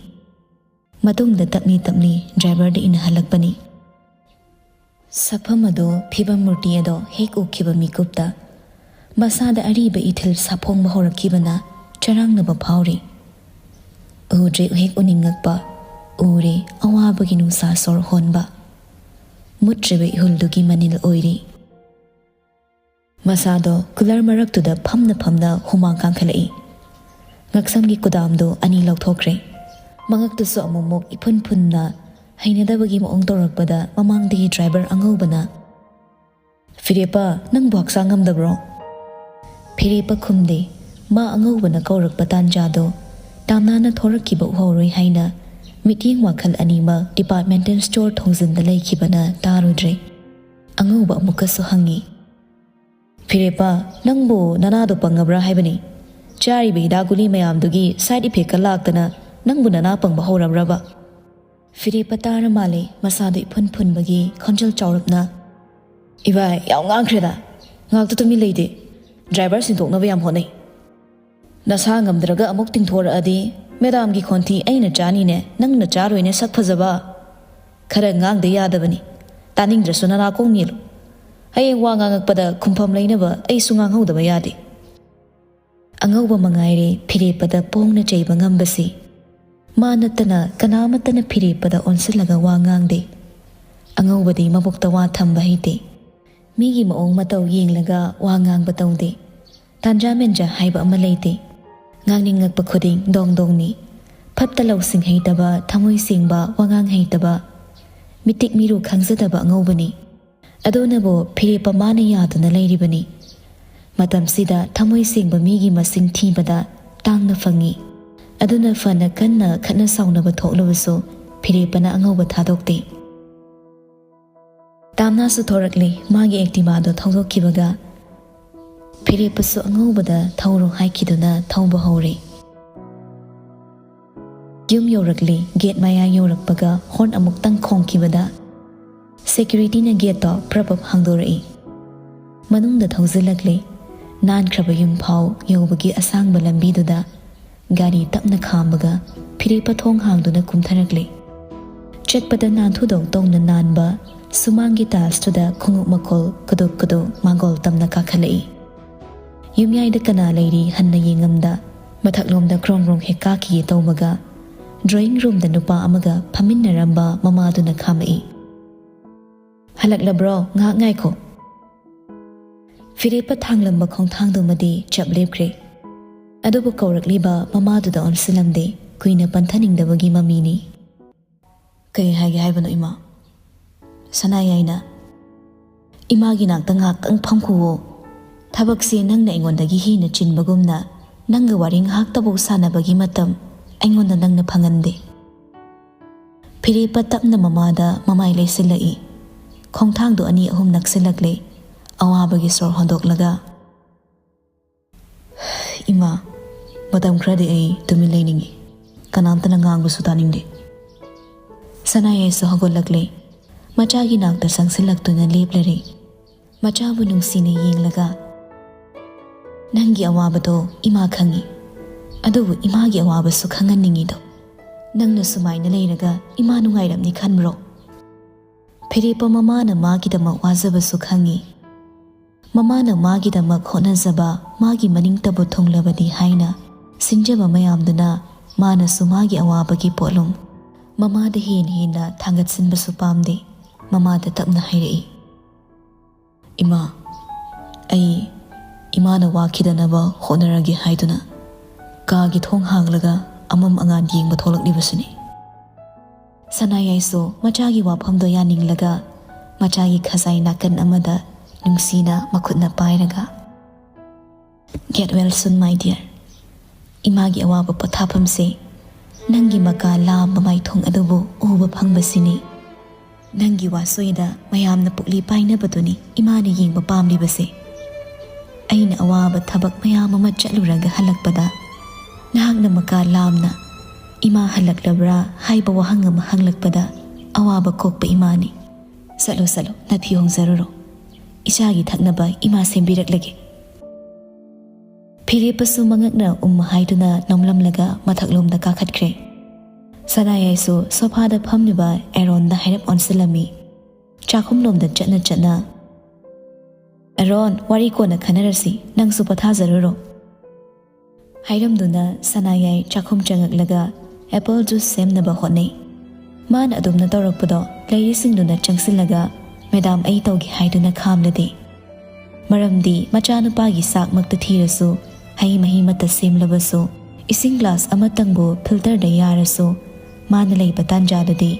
ꯃꯇꯨꯡꯗ ꯇꯞꯂꯤ ꯇꯞꯂꯤ ꯗ꯭ꯔꯥꯏꯚꯔꯗ ꯏꯟꯅꯍꯜꯂꯛꯄꯅꯤ꯫ ꯁꯛꯐꯝ ꯑꯗꯨ ꯐꯤꯕꯝ ꯃꯨꯔꯇꯤ ꯑꯗꯣ ꯍꯦꯛ ꯎꯈꯤꯕ ꯃꯤꯀꯨꯞꯇ ꯃꯁꯥꯗ ꯑꯔꯤꯕ ꯏꯊꯤꯜ ꯁꯥꯐꯣꯡꯕ ꯍꯧꯔꯛꯈꯤꯕꯅ ꯆꯔꯥꯡꯅꯕ ꯐꯥꯎꯔꯤ꯫ ꯎꯗ꯭ꯔꯦ ꯍꯦꯛ ꯎꯅꯤꯡꯉꯛꯄ, ꯎꯔꯦ ꯑꯋꯥꯕꯒꯤ ꯅꯨꯡꯁꯥ ꯁꯣꯔ ꯍꯣꯟꯕ꯫ ꯃꯨꯠꯇ꯭ꯔꯤꯕ ꯏꯍꯨꯜꯗꯨꯒꯤ ꯃꯅꯤꯜ ꯑꯣꯏꯔꯤ꯫ ꯃꯁꯥꯗꯣ ꯀꯨꯂꯔ ꯃꯔꯛꯇꯨꯗ ꯐꯝꯅ ꯐꯝꯅ ꯍꯨꯃꯥꯡ ꯀꯥꯡꯈꯠꯂꯛꯏ꯫ ꯉꯛꯁꯝꯒꯤ ꯀꯨꯗꯥꯝꯗꯣ ꯑꯅꯤ ꯂꯧꯊꯣꯛꯈ꯭ꯔꯦ꯫ ꯃꯉꯛꯇꯨꯁꯨ ꯑꯃꯨꯛꯃꯨꯛ ꯏꯐꯨꯟ ꯐꯨꯟꯅ ꯍꯩꯅꯗꯕꯒꯤ ꯃꯑꯣꯡ ꯇꯧꯔꯛꯄꯗ ꯃꯃꯥꯡꯗꯒꯤ ꯗ꯭ꯔꯥꯏꯚꯔ ꯑꯉꯧꯕꯅ, "ꯐꯤꯔꯦꯞꯄ, ꯅꯪꯕꯨ ꯍꯛꯆꯥꯡ ꯉꯝꯗꯕ꯭ꯔꯣ?" ꯐꯤꯔꯦꯞꯄ ꯈꯨꯝꯗꯦ꯫ ꯃꯥ ꯑꯉꯧꯕꯅ ꯀꯧꯔꯛꯄ ꯇꯥꯟꯖꯥꯗꯣ ꯇꯥꯝꯅꯥꯅ ꯊꯣꯔꯛꯈꯤꯕ ꯎꯍꯧꯔꯣꯏ ꯍꯥꯏꯅ ꯃꯤꯠꯌꯦꯡ ꯋꯥꯈꯜ ꯑꯅꯤꯃꯛ ꯗꯤꯄꯥꯔꯠꯃꯦꯟꯇꯦꯜ ꯁ꯭ꯇꯣꯔ ꯊꯣꯡꯖꯤꯟꯗ ꯂꯩꯈꯤꯕꯅ ꯇꯥꯔꯨꯗ꯭ꯔꯦ꯫ ꯑꯉꯧꯕ ꯑꯃꯨꯛꯀꯁꯨ ꯍꯪꯉꯤ, "ꯐꯤꯔꯦꯞꯄ, ꯅꯪꯕꯨ ꯅꯅꯥꯗꯣ ꯄꯪꯉꯕ꯭ꯔꯥ ꯍꯥꯏꯕꯅꯤ? ꯆꯥꯔꯤꯕ ꯍꯤꯗꯥꯛ ꯒꯨꯂꯤ ꯃꯌꯥꯝꯗꯨꯒꯤ ꯁꯥꯏꯗ ꯏꯐꯦꯛꯀ ꯂꯥꯛꯇꯅ ꯅꯪꯕꯨ ꯅꯅꯥ ꯄꯪꯕ ꯍꯧꯔꯕ꯭ꯔꯕ?" ꯐꯤꯔꯦꯞꯄ ꯇꯥꯔ ꯃꯥꯜꯂꯦ, ꯃꯁꯥꯗꯣ ꯏꯐꯨꯟ ꯐꯨꯟꯕꯒꯤ ꯈꯣꯟꯖꯦꯜ ꯆꯥꯎꯔꯞꯅ, "ꯏꯚꯥꯏ, ꯌꯥꯝ ꯉꯥꯡꯈ꯭ꯔꯦꯗ꯫ ꯉꯥꯛꯇ ꯇꯨꯃꯤꯟ ꯂꯩꯗꯦ꯫ ꯗ꯭ꯔꯥꯏꯚꯔ ꯁꯤꯟꯗꯣꯛꯅꯕ ꯌꯥꯝ ꯍꯣꯠꯅꯩ꯫ ꯅꯁꯥ ꯉꯝꯗ꯭ꯔꯒ ꯑꯃꯨꯛ ꯇꯤꯡꯊꯣꯔꯛꯑꯗꯤ "ꯃꯦꯗꯥꯝꯒꯤ ꯈꯣꯟꯊꯤ ꯑꯩꯅ ꯆꯥꯅꯤꯅꯦ, ꯅꯪꯅ ꯆꯥꯔꯣꯏꯅꯦ, ꯁꯛ ꯐꯖꯕ꯫ ꯈꯔ ꯉꯥꯡꯗ ꯌꯥꯗꯕꯅꯤ꯫ ꯇꯥꯅꯤꯡꯗ꯭ꯔꯁꯨ ꯅꯅꯥꯀꯣꯡ ꯃꯦꯜꯂꯨ꯫ ꯍꯌꯦꯡ ꯋꯥ ꯉꯥꯡꯉꯛꯄꯗ ꯈꯨꯝꯐꯝ ꯂꯩꯅꯕ ꯑꯩꯁꯨ ꯉꯥꯡꯍꯧꯗꯕ ꯌꯥꯗꯦ"꯫ ꯑꯉꯧꯕ ꯃꯉꯥꯏꯔꯦ ꯐꯤꯔꯦꯞꯄꯗ ꯄꯣꯡꯅ ꯆꯩꯕ ꯉꯝꯕꯁꯤ꯫ ꯃꯥ ꯅꯠꯇꯅ ꯀꯅꯥꯃꯠꯇꯅ ꯐꯤꯔꯦꯞꯄꯗ ꯑꯣꯟꯁꯤꯜꯂꯒ ꯋꯥ ꯉꯥꯡꯗꯦ꯫ ꯑꯉꯧꯕꯗꯤ ꯃꯕꯨꯛꯇ ꯋꯥ ꯊꯝꯕ ꯍꯩꯇꯦ꯫ ꯃꯤꯒꯤ ꯃꯑꯣꯡ ꯃꯇꯧ ꯌꯦꯡꯂꯒ ꯋꯥ ꯉꯥꯡꯕ ꯇꯧꯗꯦ꯫ ꯇꯥꯟꯖꯥ ꯃꯦꯟꯖꯥ ꯍꯥꯏꯕ ꯑꯃ ꯂꯩꯇꯦ꯫ ꯉꯥꯡꯅꯤꯡꯉꯛꯄ ꯈꯨꯗꯤꯡ ꯗꯣꯡ ꯗꯣꯡꯅꯤ꯫ ꯐꯠꯇ ꯂꯧꯁꯤꯡ ꯍꯩꯇꯕ, ꯊꯃꯣꯏ ꯁꯦꯡꯕ, ꯋꯥꯉꯥꯡ ꯍꯩꯇꯕ, ꯃꯤꯇꯤꯛ ꯃꯤꯔꯨ ꯈꯪꯖꯗꯕ ꯑꯉꯧꯕꯅꯤ꯫ ꯑꯗꯨꯅꯕꯨ ꯐꯤꯔꯦꯞꯄ ꯃꯥꯅ ꯌꯥꯗꯨꯅ ꯂꯩꯔꯤꯕꯅꯤ꯫ ꯃꯇꯝꯁꯤꯗ ꯊꯃꯣꯏ ꯁꯦꯡꯕ ꯃꯤꯒꯤ ꯃꯁꯤꯡ ꯊꯤꯕꯗ ꯇꯥꯡꯅ ꯐꯪꯏ꯫ ꯑꯗꯨꯅ ꯐꯅ ꯀꯟꯅ ꯈꯠꯅ ꯁꯥꯎꯅꯕ ꯊꯣꯛꯂꯕꯁꯨ ꯐꯤꯔꯦꯞꯄꯅ ꯑꯉꯧꯕ ꯊꯥꯗꯣꯛꯇꯦ꯫ ꯇꯥꯝꯅꯥꯁꯨ ꯊꯣꯔꯛꯂꯦ꯫ ꯃꯥꯒꯤ ꯑꯦꯛꯇꯤꯚꯥꯗꯣ ꯊꯧꯗꯣꯛꯈꯤꯕꯒ ꯐꯤꯔꯦꯞꯄꯁꯨ ꯑꯉꯧꯕꯗ ꯊꯧꯔꯣ ꯍꯥꯏꯈꯤꯗꯨꯅ ꯊꯧꯕ ꯍꯧꯔꯦ꯫ ꯌꯨꯝ ꯌꯧꯔꯛꯂꯦ꯫ ꯒꯦꯠ ꯃꯌꯥ ꯌꯧꯔꯛꯄꯒ ꯍꯣꯔꯟ ꯑꯃꯨꯛꯇꯪ ꯈꯣꯡꯈꯤꯕꯗ ꯁꯦꯀ꯭ꯌꯨꯔꯤꯇꯤꯅ ꯒꯦꯠꯇꯣ ꯄ꯭ꯔꯞ ꯄ꯭ꯔꯞ ꯍꯥꯡꯗꯣꯔꯛꯏ꯫ ꯃꯅꯨꯡꯗ ꯊꯧꯖꯤꯜꯂꯛꯂꯦ꯫ ꯅꯥꯟꯈ꯭ꯔꯕ ꯌꯨꯝ ꯐꯥꯎ ꯌꯧꯕꯒꯤ ꯑꯁꯥꯡꯕ ꯂꯝꯕꯤꯗꯨꯗ ꯒꯥꯔꯤ ꯇꯞꯅ ꯈꯥꯝꯕꯒ ꯐꯤꯔꯦꯞꯄ ꯊꯣꯡ ꯍꯥꯡꯗꯨꯅ ꯀꯨꯝꯊꯔꯛꯂꯦ꯫ ꯆꯠꯄꯗ ꯅꯥꯟꯊꯨꯗꯧ ꯇꯧꯅ ꯅꯥꯟꯕ ꯁꯨꯃꯥꯡꯒꯤ ꯇꯥꯏꯜꯁꯇꯨꯗ ꯈꯣꯡꯎꯞ ꯃꯈꯣꯜ ꯀꯨꯗꯨꯛ ꯀꯨꯗꯨꯛ ꯃꯥꯡꯒꯣꯜ ꯇꯝꯅ ꯀꯥꯈꯠꯂꯛꯏ꯫ ꯌꯨꯝꯌꯥꯏꯗ ꯀꯅꯥ ꯂꯩꯔꯤ ꯍꯟꯅ ꯌꯦꯡꯉꯝꯗ ꯃꯊꯛꯂꯣꯝꯗ ꯀ꯭ꯔꯣꯡ ꯀ꯭ꯔꯣꯡ ꯍꯦꯛ ꯀꯥꯈꯤꯒꯦ ꯇꯧꯕꯒ ꯗ꯭ꯔꯣꯌꯤꯡ ꯔꯨꯝꯗ ꯅꯨꯄꯥ ꯑꯃꯒ ꯐꯝꯃꯤꯟꯅꯔꯝꯕ ꯃꯃꯥꯗꯨꯅ ꯈꯥꯝꯃꯛꯏ꯫ "ꯍꯜꯂꯛꯂꯕ꯭ꯔꯣ? ꯉꯥꯏꯍꯥꯛ ꯉꯥꯏꯈꯣ"꯫ ꯐꯤꯔꯦꯞꯄ ꯊꯥꯡꯂꯝꯕ ꯈꯣꯡꯊꯥꯡꯗꯨꯃꯗꯤ ꯆꯞ ꯂꯦꯞꯈ꯭ꯔꯦ꯫ ꯑꯗꯨꯕꯨ ꯀꯧꯔꯛꯂꯤꯕ ꯃꯃꯥꯗꯨꯗ ꯑꯣꯟꯁꯤꯜꯂꯝꯗꯦ꯫ ꯀꯨꯏꯅ ꯄꯟꯊꯅꯤꯡꯗꯕꯒꯤ ꯃꯃꯤꯅꯤ꯫ "ꯀꯩ ꯍꯥꯏꯒꯦ ꯍꯥꯏꯕꯅꯣ ꯏꯃꯥ?" ꯁꯅꯥꯌꯥꯏꯅ, "ꯏꯃꯥꯒꯤ ꯅꯥꯛꯇ ꯉꯥꯏꯍꯥꯛꯇꯪ ꯐꯝꯈꯨꯋꯣ꯫ ꯊꯕꯛꯁꯦ ꯅꯪꯅ ꯑꯩꯉꯣꯟꯗꯒꯤ ꯍꯦꯟꯅ ꯆꯤꯟꯕꯒꯨꯝꯅ ꯅꯪꯒ ꯋꯥꯔꯤ ꯉꯥꯏꯍꯥꯛꯇꯕꯨ ꯁꯥꯟꯅꯕꯒꯤ ꯃꯇꯝ ꯑꯩꯉꯣꯟꯗ ꯅꯪꯅ ꯐꯪꯍꯟꯗꯦ"꯫ ꯐꯤꯔꯦꯞꯄ ꯇꯞꯅ ꯃꯃꯥꯗ ꯃꯃꯥꯏ ꯂꯩꯁꯤꯜꯂꯛꯏ꯫ ꯈꯣꯡꯊꯥꯡꯗꯣ ꯑꯅꯤ ꯑꯍꯨꯝ ꯅꯛꯁꯤꯜꯂꯛꯂꯦ꯫ ꯑꯋꯥꯕꯒꯤ ꯁꯣꯔ ꯍꯣꯟꯗꯣꯛꯂꯒ, "ꯏꯃꯥ, ꯃꯇꯝ ꯈꯔꯗꯤ ꯑꯩ ꯇꯨꯃꯤꯟ ꯂꯩꯅꯤꯡꯏ꯫ ꯀꯅꯥꯝꯇꯅ ꯉꯥꯡꯕꯁꯨ ꯇꯥꯅꯤꯡꯗꯦ"꯫ ꯁꯅꯥꯌꯥꯏꯁꯨ ꯍꯧꯒꯠꯂꯛꯂꯦ꯫ ꯃꯆꯥꯒꯤ ꯅꯥꯛꯇ ꯆꯪꯁꯤꯜꯂꯛꯇꯨꯅ ꯂꯦꯞꯂꯔꯦ꯫ ꯃꯆꯥꯕꯨ ꯅꯨꯡꯁꯤꯅ ꯌꯦꯡꯂꯒ, "ꯅꯪꯒꯤ ꯑꯋꯥꯕꯗꯣ ꯏꯃꯥ ꯈꯪꯏ꯫ ꯑꯗꯨꯕꯨ ꯏꯃꯥꯒꯤ ꯑꯋꯥꯕꯁꯨ ꯈꯪꯍꯟꯅꯤꯡꯉꯤꯗꯣ꯫ ꯅꯪꯅ ꯁꯨꯃꯥꯏꯅ ꯂꯩꯔꯒ ꯏꯃꯥ ꯅꯨꯡꯉꯥꯏꯔꯝꯅꯤ ꯈꯟꯕ꯭ꯔꯣ? ꯐꯤꯔꯦꯞꯄ ꯃꯃꯥꯅ ꯃꯥꯒꯤꯗꯃꯛ ꯋꯥꯖꯕꯁꯨ ꯈꯪꯉꯤ꯫ ꯃꯃꯥꯅ ꯃꯥꯒꯤꯗꯃꯛ ꯍꯣꯠꯅꯖꯕ, ꯃꯥꯒꯤ ꯃꯅꯤꯡꯇꯕꯨ ꯊꯨꯡꯂꯕꯗꯤ ꯍꯥꯏꯅ ꯁꯤꯟꯖꯕ ꯃꯌꯥꯝꯗꯨꯅ ꯃꯥꯅꯁꯨ ꯃꯥꯒꯤ ꯑꯋꯥꯕꯒꯤ ꯄꯣꯠꯂꯨꯝ ꯃꯃꯥꯗ ꯍꯦꯟꯅ ꯍꯦꯟꯅ ꯊꯥꯡꯒꯠꯁꯤꯟꯕꯁꯨ ꯄꯥꯝꯗꯦ꯫ ꯃꯃꯥꯗ ꯇꯞꯅ ꯍꯥꯏꯔꯛꯏ, "ꯏꯃꯥ, ꯑꯩ ꯏꯃꯥꯅ ꯋꯥꯈꯤꯗꯅꯕ ꯍꯣꯠꯅꯔꯒꯦ" ꯍꯥꯏꯗꯨꯅ ꯀꯥꯒꯤ ꯊꯣꯡ ꯍꯥꯡꯂꯒ ꯑꯃꯝ ꯑꯉꯥꯟ ꯌꯦꯡꯕ ꯊꯣꯛꯂꯛꯂꯤꯕꯁꯤꯅꯤ꯫ ꯁꯅꯥꯌꯥꯏꯁꯨ ꯃꯆꯥꯒꯤ ꯋꯥꯐꯝꯗꯣ ꯌꯥꯅꯤꯡꯂꯒ ꯃꯆꯥꯒꯤ ꯈꯖꯥꯏ ꯅꯥꯀꯟ ꯑꯃꯗ ꯅꯨꯡꯁꯤꯅ ꯃꯈꯨꯠꯅ ꯄꯥꯏꯔꯒ, "Get well soon, my dear꯫ ꯏꯃꯥꯒꯤ ꯑꯋꯥꯕ ꯄꯣꯊꯥꯐꯝꯁꯦ ꯅꯪꯒꯤ ꯃꯀꯥ ꯂꯥꯝꯕ ꯃꯥꯏꯊꯣꯡ ꯑꯗꯨꯕꯨ ꯎꯕ ꯐꯪꯕꯁꯤꯅꯤ꯫ ꯅꯪꯒꯤ ꯋꯥꯁꯣꯏꯗ ꯃꯌꯥꯝꯅ ꯄꯨꯛꯂꯤ ꯄꯥꯏꯅꯕꯗꯨꯅꯤ ꯏꯃꯥꯅ ꯌꯦꯡꯕ ꯄꯥꯝꯂꯤꯕꯁꯦ꯫ ꯑꯩꯅ ꯑꯋꯥꯕ ꯊꯕꯛ ꯃꯌꯥꯝ ꯑꯃ ꯆꯠꯂꯨꯔꯒ ꯍꯜꯂꯛꯄꯗ ꯅꯍꯥꯛꯅ ꯃꯀꯥ ꯂꯥꯝꯅ 'ꯏꯃꯥ ꯍꯜꯂꯛꯂꯕ꯭ꯔꯥ?' ꯍꯥꯏꯕ ꯋꯥꯍꯪ ꯑꯃ ꯍꯪꯂꯛꯄꯗ ꯑꯋꯥꯕ ꯀꯣꯛꯄ ꯏꯃꯥꯅꯤ꯫ ꯆꯠꯂꯣ, ꯆꯠꯂꯣ, ꯅꯐꯤ ꯍꯣꯡꯖꯔꯨꯔꯣ꯫ ꯏꯆꯥꯒꯤ ꯊꯛꯅꯕ ꯏꯃꯥ ꯁꯦꯝꯕꯤꯔꯛꯂꯒꯦ꯫" ꯐꯤꯔꯦꯞꯄꯁꯨ ꯃꯉꯛꯅ ꯎꯝ ꯍꯥꯏꯗꯨꯅ ꯅꯣꯝꯂꯝꯂꯒ ꯃꯊꯛꯂꯣꯝꯗ ꯀꯥꯈꯠꯈ꯭ꯔꯦ꯫ ꯁꯅꯥꯌꯥꯏꯁꯨ ꯁꯣꯐꯥꯗ ꯐꯝꯂꯤꯕ ꯑꯦꯔꯣꯟꯗ ꯍꯥꯏꯔꯞ ꯑꯣꯟꯁꯤꯜꯂꯝꯃꯤ꯫ ꯆꯥꯛꯈꯨꯝꯂꯣꯝꯗ ꯆꯠꯅ ꯆꯠꯅ, "ꯑꯦꯔꯣꯟ, ꯋꯥꯔꯤ ꯀꯣꯟꯅ ꯈꯟꯅꯔꯁꯤ, ꯅꯪꯁꯨ ꯄꯣꯊꯥꯖꯔꯨꯔꯣ" ꯍꯥꯏꯔꯝꯗꯨꯅ ꯁꯅꯥꯌꯥꯏ ꯆꯥꯛꯈꯨꯝ ꯆꯪꯉꯛꯂꯒ ꯑꯦꯄꯜ ꯖꯨꯁ ꯁꯦꯝꯅꯕ ꯍꯣꯠꯅꯩ꯫ ꯃꯥꯅ ꯑꯗꯨꯝꯅ ꯇꯧꯔꯛꯄꯗꯣ ꯂꯩꯔꯤꯁꯤꯡꯗꯨꯅ ꯆꯪꯁꯤꯜꯂꯒ "ꯃꯦꯗꯥꯝ, ꯑꯩ ꯇꯧꯒꯦ" ꯍꯥꯏꯗꯨꯅ ꯈꯥꯝꯂꯗꯤ꯫ ꯃꯔꯝꯗꯤ ꯃꯆꯥꯅꯨꯄꯥꯒꯤ ꯆꯥꯛꯃꯛꯇ ꯊꯤꯔꯁꯨ, ꯍꯩ ꯃꯍꯤꯃꯛꯇ ꯁꯦꯝꯂꯕꯁꯨ, ꯏꯁꯤꯡ ꯒ꯭ꯂꯥꯁ ꯑꯃꯇꯪꯕꯨ ꯐꯤꯜꯇꯔꯗ ꯌꯥꯔꯁꯨ, ꯃꯥꯅ ꯂꯩꯕ ꯇꯥꯟꯖꯥꯗꯗꯤ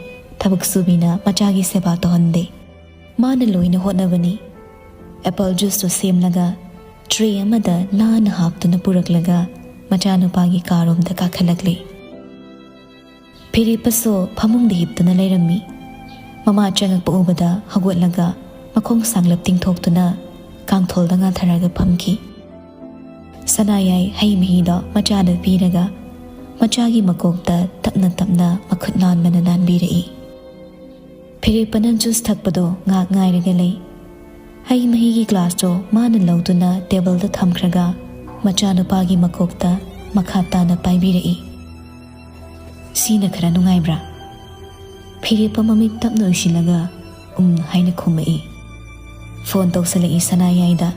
ꯊꯕꯛ ꯁꯨꯕꯤꯅ ꯃꯆꯥꯒꯤ ꯁꯦꯕꯥ ꯇꯧꯍꯟꯗꯦ꯫ ꯃꯥꯅ ꯂꯣꯏꯅ ꯍꯣꯠꯅꯕꯅꯤ꯫ ꯑꯦꯄꯜ ꯖꯨꯁꯇꯨ ꯁꯦꯝꯂꯒ ꯇ꯭ꯔꯦ ꯑꯃꯗ ꯅꯥꯟꯅ ꯍꯥꯞꯇꯨꯅ ꯄꯨꯔꯛꯂꯒ ꯃꯆꯥꯅꯨꯄꯥꯒꯤ ꯀꯥꯔꯣꯝꯗ ꯀꯥꯈꯠꯂꯛꯂꯦ꯫ ꯐꯤꯔꯦꯞꯄꯁꯨ ꯐꯃꯨꯡꯗ ꯍꯤꯞꯇꯨꯅ ꯂꯩꯔꯝꯃꯤ꯫ ꯃꯃꯥ ꯆꯪꯉꯛꯄ ꯎꯕꯗ ꯍꯧꯒꯠꯂꯒ ꯃꯈꯣꯡ ꯁꯥꯡꯂꯞ ꯇꯤꯡꯊꯣꯛꯇꯨꯅ ꯀꯥꯡꯊꯣꯜꯗ ꯉꯥꯊꯔꯒ ꯐꯝꯈꯤ꯫ ꯁꯅꯥꯌꯥꯏ ꯍꯩ ꯃꯍꯤꯗꯣ ꯃꯆꯥꯗ ꯄꯤꯔꯒ ꯃꯆꯥꯒꯤ ꯃꯀꯣꯛꯇ ꯇꯞꯅ ꯇꯞꯅ ꯃꯈꯨꯠ ꯅꯥꯟꯕꯅ ꯅꯥꯟꯕꯤꯔꯛꯏ꯫ ꯐꯤꯔꯦꯞꯄꯅ ꯖꯨꯁ ꯊꯛꯄꯗꯣ ꯉꯥꯏꯍꯥꯛ ꯉꯥꯏꯔꯒ ꯂꯩ꯫ ꯍꯩ ꯃꯍꯤꯒꯤ ꯒ꯭ꯂꯥꯁꯇꯣ ꯃꯥꯅ ꯂꯧꯗꯨꯅ ꯇꯦꯕꯜꯗ ꯊꯝꯈ꯭ꯔꯒ ꯃꯆꯥꯅꯨꯄꯥꯒꯤ ꯃꯀꯣꯛꯇ ꯃꯈꯥ ꯇꯥꯅ ꯄꯥꯏꯕꯤꯔꯛꯏ꯫ "ꯁꯤꯅ ꯈꯔ ꯅꯨꯡꯉꯥꯏꯕ꯭ꯔꯥ?" ꯐꯤꯔꯦꯞꯄ ꯃꯃꯤꯠ ꯇꯞꯅ ꯎꯏꯁꯤꯜꯂꯒ "ꯎꯝ" ꯍꯥꯏꯅ ꯈꯨꯝꯃꯛꯏ꯫ ꯐꯣꯟ ꯇꯧꯁꯤꯜꯂꯛꯏ ꯁꯅꯥꯌꯥꯏꯗ꯫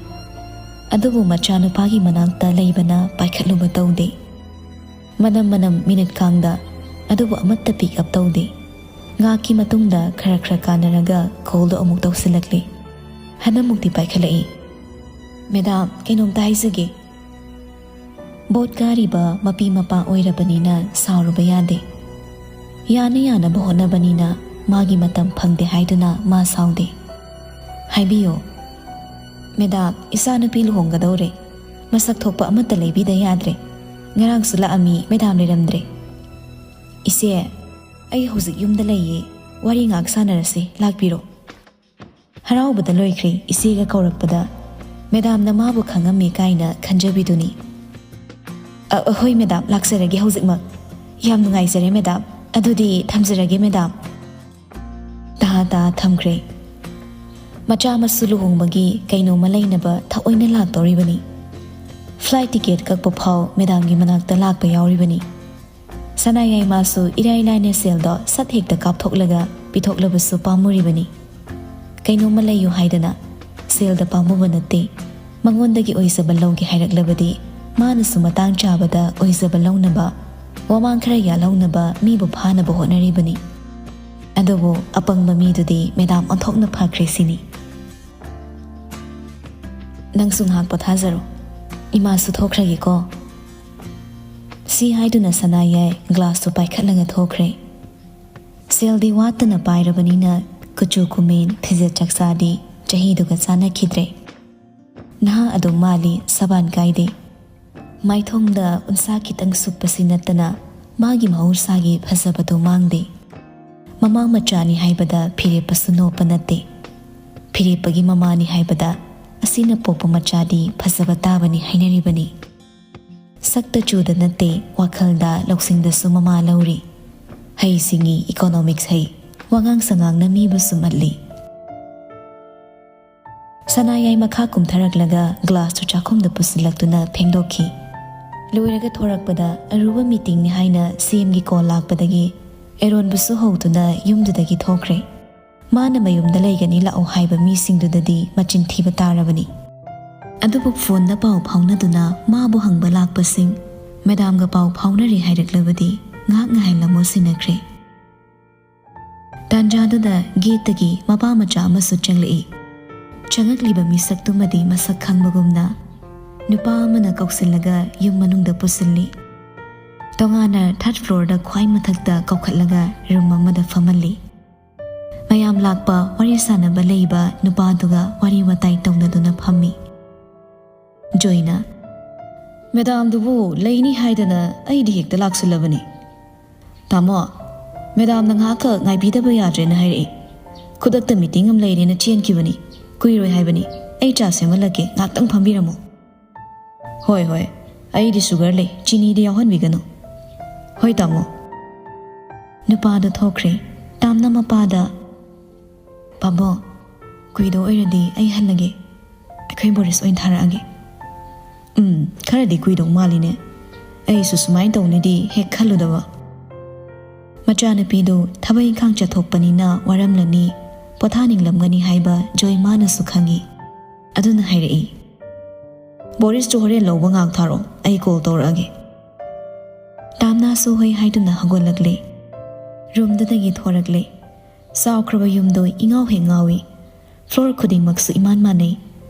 ꯑꯗꯨꯕꯨ ꯃꯆꯥꯅꯨꯄꯥꯒꯤ ꯃꯅꯥꯛꯇ ꯂꯩꯕꯅ ꯄꯥꯏꯈꯠꯂꯨꯕ ꯇꯧꯗꯦ꯫ ꯃꯅꯝ ꯃꯅꯝ ꯃꯤꯅꯤꯠ ꯀꯥꯡꯗ, ꯑꯗꯨꯕꯨ ꯑꯃꯠꯇ pick up ꯇꯧꯗꯦ꯫ ꯉꯥꯏꯍꯥꯛꯀꯤ ꯃꯇꯨꯡꯗ ꯈꯔ ꯈꯔ ꯀꯥꯟꯅꯔꯒ call ꯗꯣ ꯑꯃꯨꯛ ꯇꯧꯁꯤꯜꯂꯛꯂꯦ꯫ ꯍꯟꯗꯛꯃꯨꯛꯇꯤ ꯄꯥꯏꯈꯠꯂꯛꯏ꯫ "ꯃꯦꯗꯥꯝ, ꯀꯩꯅꯣꯝꯇ ꯍꯥꯏꯖꯒꯦ꯫" ꯕꯣꯠ ꯀꯥꯔꯤꯕ ꯃꯄꯤ ꯃꯄꯥ ꯑꯣꯏꯔꯕꯅꯤꯅ ꯁꯥꯎꯔꯨꯕ ꯌꯥꯗꯦ꯫ ꯌꯥꯅ ꯌꯥꯅꯕ ꯍꯣꯠꯅꯕꯅꯤꯅ ꯃꯥꯒꯤ ꯃꯇꯝ ꯐꯪꯗꯦ ꯍꯥꯏꯗꯨꯅ ꯃꯥ ꯁꯥꯎꯗꯦ꯫ "ꯍꯥꯏꯕꯤꯌꯨ꯫" "ꯃꯦꯗꯥꯝ, ꯏꯆꯥꯅꯨꯄꯤ ꯂꯨꯍꯣꯡꯒꯗꯧꯔꯦ꯫ ꯃꯁꯛ ꯊꯣꯛꯄ ꯑꯃꯠꯇ ꯂꯩꯕꯤꯗ ꯌꯥꯗ꯭ꯔꯦ꯫ ꯉꯔꯥꯡꯁꯨ ꯂꯥꯛꯑꯝꯃꯤ, ꯃꯦꯗꯥꯝ ꯂꯩꯔꯝꯗ꯭ꯔꯦ꯫" "ꯏꯆꯦ, ꯑꯩ ꯍꯧꯖꯤꯛ ꯌꯨꯝꯗ ꯂꯩꯌꯦ꯫ ꯋꯥꯔꯤ ꯉꯥꯏꯍꯥꯛ ꯁꯥꯟꯅꯔꯁꯤ, ꯂꯥꯛꯄꯤꯔꯣ꯫" ꯍꯔꯥꯎꯕꯗ ꯂꯣꯏꯈ꯭ꯔꯦ ꯏꯆꯦꯒ ꯀꯧꯔꯛꯄꯗ꯫ ꯃꯦꯗꯥꯝꯅ ꯃꯥꯕꯨ ꯈꯪꯉꯝꯃꯦ ꯀꯥꯏꯅ ꯈꯟꯖꯕꯤꯗꯨꯅꯤ꯫ "ꯑ, ꯍꯣꯏ ꯃꯦꯗꯥꯝ, ꯂꯥꯛꯆꯔꯒꯦ ꯍꯧꯖꯤꯛꯃꯛ꯫ ꯌꯥꯝ ꯅꯨꯡꯉꯥꯏꯖꯔꯦ ꯃꯦꯗꯥꯝ꯫ ꯑꯗꯨꯗꯤ ꯊꯝꯖꯔꯒꯦ ꯃꯦꯗꯥꯝ꯫" ꯇꯥ ꯇꯥ ꯊꯝꯈ꯭ꯔꯦ꯫ ꯃꯆꯥ ꯃꯁꯨ ꯂꯨꯍꯣꯡꯕꯒꯤ ꯀꯩꯅꯣꯝꯃ ꯂꯩꯅꯕ ꯊꯑꯣꯏꯅ ꯂꯥꯛꯇꯧꯔꯤꯕꯅꯤ꯫ Flight ticket ꯀꯛꯄ ꯐꯥꯎ ꯃꯦꯗꯥꯝꯒꯤ ꯃꯅꯥꯛꯇ ꯂꯥꯛꯄ ꯌꯥꯎꯔꯤꯕꯅꯤ꯫ ꯁꯅꯥꯌꯥꯏꯃꯥꯁꯨ ꯏꯔꯥꯏ ꯂꯥꯏꯅ ꯁꯦꯜꯗꯣ ꯁꯠ ꯍꯦꯛꯇ ꯀꯥꯞꯊꯣꯛꯂꯒ ꯄꯤꯊꯣꯛꯂꯕꯁꯨ ꯄꯥꯝꯃꯨꯔꯤꯕꯅꯤ꯫ ꯀꯩꯅꯣꯝꯃ ꯂꯩꯌꯨ ꯍꯥꯏꯗꯅ ꯁꯦꯜꯗ ꯄꯥꯝꯃꯨꯕ ꯅꯠꯇꯦ꯫ ꯃꯉꯣꯟꯗꯒꯤ ꯑꯣꯏꯖꯕ ꯂꯧꯒꯦ ꯍꯥꯏꯔꯛꯂꯕꯗꯤ ꯃꯥꯅꯁꯨ ꯃꯇꯥꯡ ꯆꯥꯕꯗ ꯑꯣꯏꯖꯕ ꯂꯧꯅꯕ, ꯋꯥꯃꯥꯡ ꯈꯔ ꯌꯥꯜꯍꯧꯅꯕ ꯃꯤꯕꯨ ꯐꯥꯅꯕ ꯍꯣꯠꯅꯔꯤꯕꯅꯤ꯫ ꯑꯗꯨꯕꯨ ꯑꯄꯪꯕ ꯃꯤꯗꯨꯗꯤ ꯃꯦꯗꯥꯝ ꯑꯣꯟꯊꯣꯛꯅ ꯐꯈ꯭ꯔꯦ ꯁꯤꯅꯤ꯫ "ꯅꯪꯁꯨ ꯉꯥꯏꯍꯥꯛ ꯄꯣꯊꯥꯖꯔꯣ꯫ ꯏꯃꯥꯁꯨ ꯊꯣꯛꯈ꯭ꯔꯒꯦꯀꯣ꯫" ꯁꯤ ꯍꯥꯏꯗꯨꯅ ꯁꯅꯥꯌꯥꯏ glass ꯇꯨ ꯄꯥꯏꯈꯠꯂꯒ ꯊꯣꯛꯈ꯭ꯔꯦ꯫ ꯁꯦꯜꯗꯤ ꯋꯥꯠꯇꯅ ꯄꯥꯏꯔꯕꯅꯤꯅ ꯀꯨꯆꯨ ꯀꯨꯃꯦꯟ, ꯐꯤꯖꯦꯠ ꯆꯥꯛꯆꯥꯗꯤ ꯆꯍꯤꯗꯨꯒ ꯆꯥꯟꯅꯈꯤꯗ꯭ꯔꯦ꯫ ꯅꯍꯥ ꯑꯗꯨꯝ ꯃꯥꯜꯂꯤ, ꯁꯕꯥꯟ ꯀꯥꯏꯗꯦ꯫ ꯃꯥꯏꯊꯣꯡꯗ ꯎꯟꯁꯥ ꯈꯤꯇꯪ ꯁꯨꯞꯄꯁꯤ ꯅꯠꯇꯅ ꯃꯥꯒꯤ ꯃꯍꯧꯁꯥꯒꯤ ꯐꯖꯕꯗꯨ ꯃꯥꯡꯗꯦ꯫ ꯃꯃꯥ ꯃꯆꯥꯅꯤ ꯍꯥꯏꯕꯗ ꯐꯤꯔꯦꯞꯄꯁꯨ ꯅꯣꯞꯄ ꯅꯠꯇꯦ꯫ ꯐꯤꯔꯦꯞꯄꯒꯤ ꯃꯃꯥꯅꯤ ꯍꯥꯏꯕꯗ ꯑꯁꯤꯅ ꯄꯣꯛꯄ ꯃꯆꯥꯗꯤ ꯐꯖꯕ ꯇꯥꯕꯅꯤ ꯍꯥꯏꯅꯔꯤꯕꯅꯤ꯫ ꯁꯛꯇ ꯆꯨꯗ ꯅꯠꯇꯦ, ꯋꯥꯈꯜꯗ ꯂꯧꯁꯤꯡꯗꯁꯨ ꯃꯃꯥ ꯂꯧꯔꯤ꯫ ꯍꯩ ꯁꯤꯡꯉꯤ, economics ꯍꯩ, ꯋꯥꯉꯥꯡ ꯁꯉꯥꯡꯅ ꯃꯤꯕꯨ ꯁꯨꯝꯍꯠꯂꯤ꯫ ꯁꯅꯥꯌꯥꯏ ꯃꯈꯥ ꯀꯨꯝꯊꯔꯛꯂꯒ glass ꯇꯨ ꯆꯥꯛꯈꯨꯝꯗ ꯄꯨꯁꯤꯜꯂꯛꯇꯨꯅ ꯐꯦꯡꯗꯣꯛꯈꯤ꯫ ꯂꯣꯏꯔꯒ ꯊꯣꯔꯛꯄꯗ ꯑꯔꯨꯕ ꯃꯤꯇꯤꯡꯅꯤ ꯍꯥꯏꯅ ꯁꯤ ꯑꯦꯝꯒꯤ ꯀꯣꯜ ꯂꯥꯛꯄꯗꯒꯤ ꯑꯦꯔꯣꯟꯕꯨꯁꯨ ꯍꯧꯗꯨꯅ ꯌꯨꯝꯗꯨꯗꯒꯤ ꯊꯣꯛꯈ꯭ꯔꯦ꯫ ꯃꯥꯅ ꯃꯌꯨꯝꯗ ꯂꯩꯒꯅꯤ ꯂꯥꯛꯑꯣ ꯍꯥꯏꯕ ꯃꯤꯁꯤꯡꯗꯨꯗꯗꯤ ꯃꯆꯤꯟ ꯊꯤꯕ ꯇꯥꯔꯕꯅꯤ꯫ ꯑꯗꯨꯕꯨ ꯐꯣꯟꯗ ꯄꯥꯎ ꯐꯥꯎꯅꯗꯨꯅ ꯃꯥꯕꯨ ꯍꯪꯕ ꯂꯥꯛꯄꯁꯤꯡ ꯃꯦꯗꯥꯝꯒ ꯄꯥꯎ ꯐꯥꯎꯅꯔꯦ ꯍꯥꯏꯔꯛꯂꯕꯗꯤ ꯉꯥꯏꯍꯥꯛ ꯉꯥꯏꯍꯜꯂꯝꯃꯣ ꯁꯤꯟꯅꯈ꯭ꯔꯦ꯫ ꯇꯥꯟꯖꯥꯗꯨꯗ ꯒꯦꯠꯇꯒꯤ ꯃꯄꯥ ꯃꯆꯥ ꯑꯃꯁꯨ ꯆꯪꯂꯛꯏ꯫ ꯆꯪꯉꯛꯂꯤꯕ ꯃꯤꯁꯛꯇꯨꯃꯗꯤ ꯃꯁꯛ ꯈꯪꯕꯒꯨꯝꯅ ꯅꯨꯄꯥ ꯑꯃꯅ ꯀꯧꯁꯤꯜꯂꯒ ꯌꯨꯝ ꯃꯅꯨꯡꯗ ꯄꯨꯁꯤꯜꯂꯤ꯫ ꯇꯣꯉꯥꯟꯅ ꯊꯥꯔꯠ ꯐ꯭ꯂꯣꯔꯗ ꯈ꯭ꯋꯥꯏ ꯃꯊꯛꯇ ꯀꯧꯈꯠꯂꯒ ꯔꯨꯝ ꯑꯃꯗ ꯐꯝꯍꯜꯂꯤ꯫ ꯃꯌꯥꯝ ꯂꯥꯛꯄ ꯋꯥꯔꯤ ꯁꯥꯟꯅꯕ ꯂꯩꯕ ꯅꯨꯄꯥꯗꯨꯒ ꯋꯥꯔꯤ ꯋꯥꯇꯥꯏ ꯇꯧꯅꯗꯨꯅ ꯐꯝꯃꯤ꯫ ꯖꯣꯏꯅ, "ꯃꯦꯗꯥꯝꯗꯨꯕꯨ ꯂꯩꯅꯤ ꯍꯥꯏꯗꯅ ꯑꯩꯗꯤ ꯍꯦꯛꯇ ꯂꯥꯛꯁꯤꯜꯂꯕꯅꯤ꯫ ꯇꯥꯃꯣ, ꯃꯦꯗꯥꯝꯅ ꯉꯥꯏꯍꯥꯛꯈꯛ ꯉꯥꯏꯕꯤꯗꯕ ꯌꯥꯗ꯭ꯔꯦꯅ ꯍꯥꯏꯔꯛꯏ꯫ ꯈꯨꯗꯛꯇ ꯃꯤꯇꯤꯡ ꯑꯃ ꯂꯩꯔꯦꯅ ꯆꯦꯟꯈꯤꯕꯅꯤ꯫ ꯀꯨꯏꯔꯣꯏ ꯍꯥꯏꯕꯅꯤ꯫ ꯑꯩ ꯆꯥ ꯁꯦꯝꯍꯜꯂꯛꯀꯦ, ꯉꯥꯛꯇꯪ ꯐꯝꯕꯤꯔꯝꯃꯣ꯫" "ꯍꯣꯏ, ꯍꯣꯏ, ꯑꯩꯗꯤ ꯁꯨꯒꯔ ꯂꯩ, ꯆꯤꯅꯤꯗꯤ ꯌꯥꯎꯍꯟꯕꯤꯒꯅꯨ꯫" "ꯍꯣꯏ, ꯇꯥꯃꯣ꯫" ꯅꯨꯄꯥꯗꯣ ꯊꯣꯛꯈ꯭ꯔꯦ꯫ ꯇꯥꯝꯅ ꯃꯄꯥꯗ, "ꯄꯥꯕꯣ, ꯀꯨꯏꯗꯧ ꯑꯣꯏꯔꯗꯤ ꯑꯩ ꯍꯜꯂꯒꯦ꯫ ꯑꯩꯈꯣꯏ ꯕꯣꯔꯤꯁ ꯑꯣꯏꯅ ꯊꯥꯔꯛꯑꯒꯦ꯫" "ꯎꯝ, ꯈꯔꯗꯤ ꯀꯨꯏꯗꯧ ꯃꯥꯜꯂꯤꯅꯦ꯫ ꯑꯩꯁꯨ ꯁꯨꯃꯥꯏꯅ ꯇꯧꯅꯤꯗꯤ ꯍꯦꯛ ꯈꯜꯂꯨꯗꯕ꯫" ꯃꯆꯥꯅꯨꯄꯤꯗꯨ ꯊꯕꯛ ꯏꯪꯈꯥꯡ ꯆꯠꯊꯣꯛꯄꯅꯤꯅ ꯋꯥꯔꯝꯂꯅꯤ, ꯄꯣꯊꯥꯅꯤꯡꯂꯝꯒꯅꯤ ꯍꯥꯏꯕ ꯖꯣꯏ ꯃꯥꯅꯁꯨ ꯈꯪꯏ꯫ ꯑꯗꯨꯅ ꯍꯥꯏꯔꯛꯏ, "ꯕꯣꯔꯤꯁꯇꯨ ꯍꯣꯔꯦꯟ ꯂꯧꯕ ꯉꯥꯛ ꯊꯥꯔꯛꯑꯣ, ꯑꯩ ꯀꯣꯜ ꯇꯧꯔꯛꯑꯒꯦ꯫" ꯇꯥꯝꯅꯥꯁꯨ ꯍꯣꯏ ꯍꯥꯏꯗꯨꯅ ꯍꯧꯒꯠꯂꯛꯂꯦ꯫ ꯔꯨꯝꯗꯨꯗꯒꯤ ꯊꯣꯔꯛꯂꯦ꯫ ꯆꯥꯎꯈ꯭ꯔꯕ ꯌꯨꯝꯗꯣ ꯏꯉꯥꯎ ꯍꯦꯛ ꯉꯥꯎꯏ꯫ ꯐ꯭ꯂꯣꯔ ꯈꯨꯗꯤꯡꯃꯛꯁꯨ ꯏꯃꯥꯟ ꯃꯥꯟꯅꯩ꯫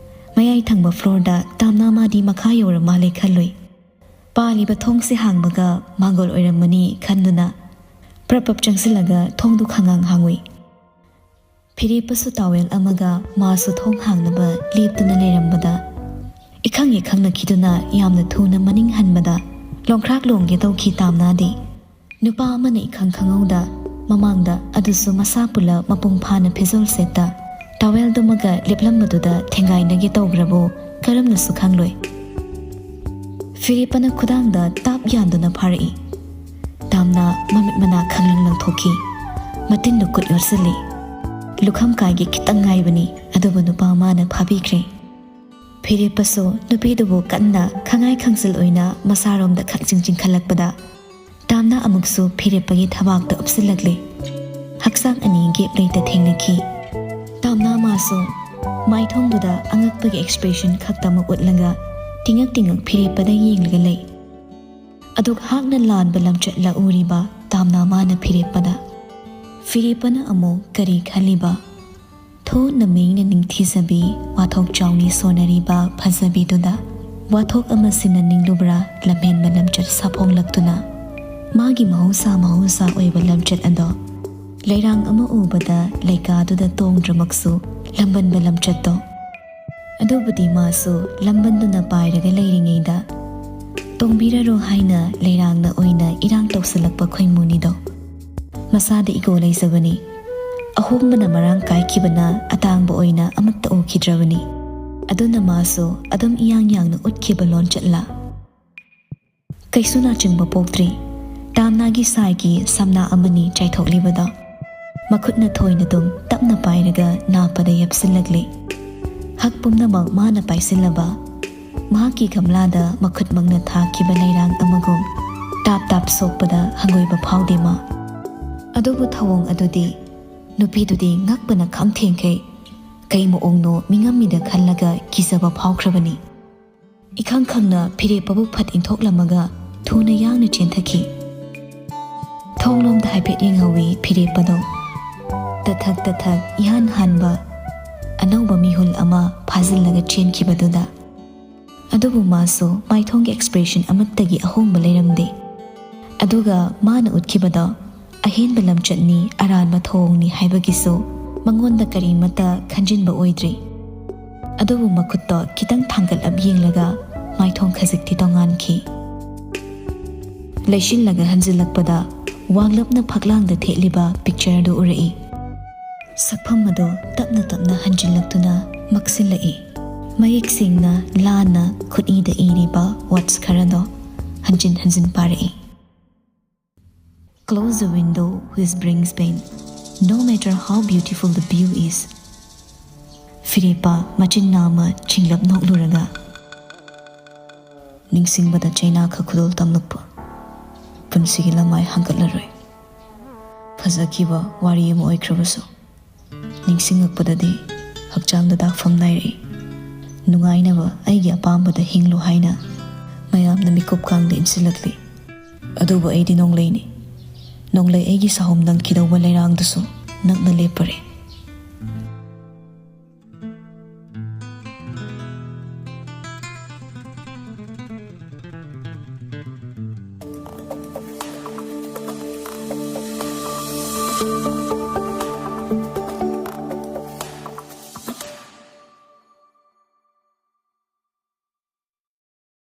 ꯃꯌꯥꯏ ꯊꯪꯕ ꯐ꯭ꯂꯣꯔꯗ ꯇꯥꯝꯅꯥ ꯃꯥꯗꯤ ꯃꯈꯥ ꯌꯧꯔ ꯃꯥꯜꯂꯦ ꯈꯜꯂꯨꯏ꯫ ꯄꯥꯜꯂꯤꯕ ꯊꯣꯡꯁꯦ ꯍꯥꯡꯕꯒ ꯃꯥꯡꯒꯣꯜ ꯑꯣꯏꯔꯝꯃꯅꯤ ꯈꯟꯗꯨꯅ ꯄ꯭ꯔꯞ ꯄ꯭ꯔꯞ ꯆꯪꯁꯤꯜꯂꯒ ꯊꯣꯡꯗꯨ ꯈꯪꯉꯥꯡ ꯍꯥꯡꯉꯨꯏ꯫ ꯐꯤꯔꯦꯞꯄꯁꯨ ꯇꯥꯋꯦꯜ ꯑꯃꯒ ꯃꯥꯁꯨ ꯊꯣꯡ ꯍꯥꯡꯅꯕ ꯂꯦꯞꯇꯨꯅ ꯂꯩꯔꯝꯕꯗ ꯏꯈꯪ ꯍꯦꯛ ꯈꯪꯅꯈꯤꯗꯨꯅ ꯌꯥꯝꯅ ꯊꯨꯅ ꯃꯅꯤꯡ ꯍꯟꯕꯗ ꯂꯣꯡꯈ꯭ꯔꯥꯛ ꯂꯣꯡꯒꯦ ꯇꯧꯈꯤ ꯇꯥꯝꯅꯥꯗꯤ꯫ ꯅꯨꯄꯥ ꯑꯃꯅ ꯏꯈꯪ ꯈꯪꯍꯧꯗ ꯃꯃꯥꯡꯗ, ꯑꯗꯨꯁꯨ ꯃꯁꯥ ꯄꯨꯂꯞ ꯃꯄꯨꯡ ꯐꯥꯅ ꯐꯤꯖꯣꯜ ꯁꯦꯠꯇ, ꯇꯥꯋꯦꯜꯗꯨꯃꯒ ꯂꯦꯞꯂꯝꯕꯗꯨꯗ ꯊꯦꯡꯒꯥꯏꯅꯒꯦ ꯇꯧꯈ꯭ꯔꯕꯨ ꯀꯔꯝꯅꯁꯨ ꯈꯪꯂꯣꯏ꯫ ꯐꯤꯔꯦꯞꯄꯅ ꯈꯨꯗꯥꯡꯗ ꯇꯥꯞ ꯌꯥꯟꯗꯨꯅ ꯐꯥꯔꯛꯏ꯫ ꯇꯥꯝꯅꯥ ꯃꯃꯤꯠ ꯃꯅꯥ ꯈꯪꯂꯪ ꯂꯪꯊꯣꯛꯈꯤ꯫ ꯃꯇꯤꯟꯗꯨ ꯀꯨꯠ ꯌꯣꯠꯁꯤꯜꯂꯤ꯫ ꯂꯨꯈꯝ ꯀꯥꯏꯒꯦ ꯈꯤꯇꯪ ꯉꯥꯏꯕꯅꯤ, ꯑꯗꯨꯕꯨ ꯅꯨꯄꯥ ꯑꯃꯅ ꯐꯥꯕꯤꯈ꯭ꯔꯦ꯫ ꯐꯤꯔꯦꯞꯄꯁꯨ ꯅꯨꯄꯤꯗꯨꯕꯨ ꯀꯟꯅ ꯈꯪꯉꯥꯏ ꯈꯪꯖꯤꯜ ꯑꯣꯏꯅ ꯃꯁꯥꯔꯣꯝꯗ ꯈꯪꯆꯤꯡ ꯆꯤꯡꯈꯠꯂꯛꯄꯗ ꯇꯥꯝꯅꯥ ꯑꯃꯨꯛꯁꯨ ꯐꯤꯔꯦꯞꯄꯒꯤ ꯊꯕꯥꯛꯇ ꯎꯞꯁꯤꯜꯂꯛꯂꯦ꯫ ꯍꯛꯆꯥꯡ ꯑꯅꯤ ꯒꯦꯞ ꯂꯩꯇ ꯊꯦꯡꯅꯈꯤ꯫ ꯇꯥꯝꯅꯥ ꯃꯥꯁꯨ ꯃꯥꯏꯊꯣꯡꯗꯨꯗ ꯑꯉꯛꯄꯒꯤ ꯑꯦꯛꯁꯄ꯭ꯔꯦꯁꯟ ꯈꯛꯇꯃꯛ ꯎꯠꯂꯒ ꯇꯤꯡꯉꯛ ꯇꯤꯡꯉꯛ ꯐꯤꯔꯦꯞꯄꯗ ꯌꯦꯡꯂꯒ ꯂꯩ꯫ ꯑꯗꯨꯛ ꯍꯥꯛꯅ ꯂꯥꯟꯕ ꯂꯝꯆꯠꯂ ꯎꯔꯤꯕ ꯇꯥꯝꯅꯥ ꯃꯥꯅ ꯐꯤꯔꯦꯞꯄꯗ꯫ ꯐꯤꯔꯦꯞꯄꯅ ꯑꯃꯨꯛ ꯀꯔꯤ ꯈꯜꯂꯤꯕ? ꯊꯣ ꯅꯃꯤꯡꯅ ꯅꯤꯡꯊꯤꯖꯕꯤ, ꯋꯥꯊꯣꯛ ꯆꯥꯎꯅꯤ ꯁꯣꯟꯅꯔꯤꯕ ꯐꯖꯕꯤꯗꯨꯗ ꯋꯥꯊꯣꯛ ꯑꯃ ꯁꯤꯟꯅꯅꯤꯡꯂꯨꯕ꯭ꯔꯥ? ꯂꯝꯍꯦꯟꯕ ꯂꯝꯆꯠ ꯁꯥꯐꯣꯡꯂꯛꯇꯨꯅ ꯃꯥꯒꯤ ꯃꯍꯧꯁꯥ ꯃꯍꯧꯁꯥ ꯑꯣꯏꯕ ꯂꯝꯆꯠ ꯑꯗꯣ ꯂꯩꯔꯥꯡ ꯑꯃ ꯎꯕꯗ ꯂꯩꯀꯥꯗꯨꯗ ꯇꯣꯡꯗ꯭ꯔꯃꯛꯁꯨ ꯂꯝꯕꯟꯕ ꯂꯝꯆꯠꯇꯣ꯫ ꯑꯗꯨꯕꯨꯗꯤ ꯃꯥꯁꯨ ꯂꯝꯕꯟꯗꯨꯅ ꯄꯥꯏꯔꯒ ꯂꯩꯔꯤꯉꯩꯗ ꯇꯣꯡꯕꯤꯔꯔꯣ ꯍꯥꯏꯅ ꯂꯩꯔꯥꯡꯅ ꯑꯣꯏꯅ ꯏꯔꯥꯡ ꯇꯧꯁꯤꯜꯂꯛꯄ ꯈꯣꯏꯃꯨꯅꯤꯗꯣ꯫ ꯃꯁꯥꯗ ꯏꯒꯣ ꯂꯩꯖꯕꯅꯤ꯫ ꯑꯍꯣꯡꯕꯅ ꯃꯔꯥꯡ ꯀꯥꯏꯈꯤꯕꯅ ꯑꯇꯥꯡꯕ ꯑꯣꯏꯅ ꯑꯃꯠꯇ ꯎꯈꯤꯗ꯭ꯔꯕꯅꯤ꯫ ꯑꯗꯨꯅ ꯃꯥꯁꯨ ꯑꯗꯨꯝ ꯏꯌꯥꯡ ꯌꯥꯡꯅ ꯎꯠꯈꯤꯕ ꯂꯣꯟꯆꯠꯂ꯫ ꯀꯩꯁꯨ ꯅꯥꯆꯤꯡꯕ ꯄꯣꯛꯇ꯭ꯔꯤ꯫ ꯇꯥꯝꯅꯥꯒꯤ ꯁꯥꯏꯒꯤ ꯁꯝꯅꯥ ꯑꯃꯅꯤ ꯆꯥꯏꯊꯣꯛꯂꯤꯕꯗꯣ꯫ ꯃꯈꯨꯠꯅ ꯊꯣꯏꯅ ꯑꯗꯨꯝ ꯇꯞꯅ ꯄꯥꯏꯔꯒ ꯅꯥꯄꯗ ꯌꯦꯞꯁꯤꯜꯂꯛꯂꯤ꯫ ꯍꯛ ꯄꯨꯝꯅꯃꯛ ꯃꯥꯅ ꯄꯥꯏꯁꯤꯜꯂꯕ ꯃꯍꯥꯛꯀꯤ ꯒꯝꯂꯥꯗ ꯃꯈꯨꯠꯃꯛꯅ ꯊꯥꯈꯤꯕ ꯂꯩꯔꯥꯡ ꯑꯃꯒꯨꯝ ꯇꯥꯞ ꯇꯥꯞ ꯁꯣꯛꯄꯗ ꯍꯪꯒꯣꯏꯕ ꯐꯥꯎꯗꯦ ꯃꯥ꯫ ꯑꯗꯨꯕꯨ ꯊꯧꯑꯣꯡ ꯑꯗꯨꯗꯤ ꯅꯨꯄꯤꯗꯨꯗꯤ ꯉꯛꯄꯅ ꯈꯝ ꯊꯦꯡꯈꯩ꯫ ꯀꯩ ꯃꯑꯣꯡꯅꯣ ꯃꯤꯉꯝꯃꯤꯗ ꯈꯜꯂꯒ ꯀꯤꯖꯕ ꯐꯥꯎꯈ꯭ꯔꯕꯅꯤ꯫ ꯏꯈꯪ ꯈꯪꯅ ꯐꯤꯔꯦꯞꯄꯕꯨ ꯐꯠ ꯏꯟꯊꯣꯛꯂꯝꯃꯒ ꯊꯨꯅ ꯌꯥꯡꯅ ꯆꯦꯟꯊꯈꯤ꯫ ꯊꯣꯡꯂꯣꯝꯗ ꯍꯥꯏꯐꯦꯠ ꯌꯦꯡꯍꯧꯏ ꯐꯤꯔꯦꯞꯄꯗꯣ꯫ ꯇꯊꯛ ꯇꯊꯛ ꯏꯍꯥꯟ ꯍꯥꯟꯕ ꯑꯅꯧꯕ ꯃꯤꯍꯨꯜ ꯑꯃ ꯐꯥꯖꯤꯜꯂꯒ ꯆꯦꯟꯈꯤꯕꯗꯨꯗ꯫ ꯑꯗꯨꯕꯨ ꯃꯥꯁꯨ ꯃꯥꯏꯊꯣꯡꯒꯤ ꯑꯦꯛꯁꯄ꯭ꯔꯦꯁꯟ ꯑꯃꯠꯇꯒꯤ ꯑꯍꯣꯡꯕ ꯂꯩꯔꯝꯗꯦ꯫ ꯑꯗꯨꯒ ꯃꯥꯅ ꯎꯠꯈꯤꯕꯗꯣ ꯑꯍꯦꯟꯕ ꯂꯝꯆꯠꯅꯤ, ꯑꯔꯥꯟꯕ ꯊꯧꯑꯣꯡꯅꯤ ꯍꯥꯏꯕꯒꯤꯁꯨ ꯃꯉꯣꯟꯗ ꯀꯔꯤꯃꯠꯇ ꯈꯟꯖꯤꯟꯕ ꯑꯣꯏꯗ꯭ꯔꯤ꯫ ꯑꯗꯨꯕꯨ ꯃꯈꯨꯠꯇꯣ ꯈꯤꯇꯪ ꯊꯥꯡꯒꯠꯂꯞ ꯌꯦꯡꯂꯒ ꯃꯥꯏꯊꯣꯡ ꯈꯖꯤꯛꯇꯤ ꯇꯣꯉꯥꯟꯈꯤ꯫ ꯂꯩꯁꯤꯜꯂꯒ ꯍꯟꯖꯤꯜꯂꯛꯄꯗ ꯋꯥꯡꯂꯞꯅ ꯐꯛꯂꯥꯡꯗ ꯊꯦꯠꯂꯤꯕ ꯄꯤꯛꯆꯔꯗꯨ ꯎꯔꯛꯏ꯫ ꯁꯛꯐꯝ ꯑꯗꯨ ꯇꯞꯅ ꯇꯞꯅ ꯍꯟꯖꯤꯜꯂꯛꯇꯨꯅ ꯃꯛꯁꯤꯜꯂꯛꯏ꯫ ꯃꯌꯦꯛ ꯁꯦꯡꯅ ꯂꯥꯟꯅ ꯈꯨꯠꯏꯗ ꯏꯔꯤꯕ ꯋꯥꯔꯗꯁ ꯈꯔꯗꯣ ꯍꯟꯖꯤꯟ ꯍꯟꯖꯤꯟ ꯄꯥꯔꯛꯏ꯫ Close the window which brings pain, no matter how beautiful the view is. ꯐꯤꯔꯦꯞꯄ ꯃꯆꯤꯟ ꯅꯥꯝꯃ ꯆꯤꯡꯂꯞ ꯅꯣꯛꯂꯨꯔꯒ ꯅꯤꯡꯁꯤꯡꯕꯗ ꯆꯩꯅꯥ ꯈ ꯈꯨꯗꯣꯜ ꯇꯝꯂꯛꯄ꯫ ꯄꯨꯟꯁꯤꯒꯤ ꯂꯃꯥꯏ ꯍꯥꯡꯒꯠꯂꯔꯣꯏ꯫ ꯐꯖꯈꯤꯕ ꯋꯥꯔꯤ ꯑꯃ ꯑꯣꯏꯈ꯭ꯔꯕꯁꯨ ꯅꯤꯡꯁꯤꯡꯉꯛꯄꯗꯗꯤ ꯍꯛꯆꯥꯡꯗ ꯗꯥꯛꯐꯝ ꯅꯥꯏꯔꯛꯏ꯫ ꯅꯨꯡꯉꯥꯏꯅꯕ ꯑꯩꯒꯤ ꯑꯄꯥꯝꯕꯗ ꯍꯤꯡꯂꯨ ꯍꯥꯏꯅ ꯃꯌꯥꯝꯅ ꯃꯤꯀꯨꯞ ꯀꯥꯡꯗ ꯏꯟꯁꯤꯜꯂꯛꯂꯤ꯫ ꯑꯗꯨꯕꯨ ꯑꯩꯗꯤ ꯅꯣꯡꯂꯩꯅꯤ꯫ ꯅꯣꯡꯂꯩ ꯑꯩꯒꯤ ꯁꯥꯍꯨꯝ ꯅꯪꯈꯤꯗꯧꯕ ꯂꯩꯔꯥꯡꯗꯁꯨ ꯅꯛꯅ ꯂꯦꯞꯄꯔꯦ꯫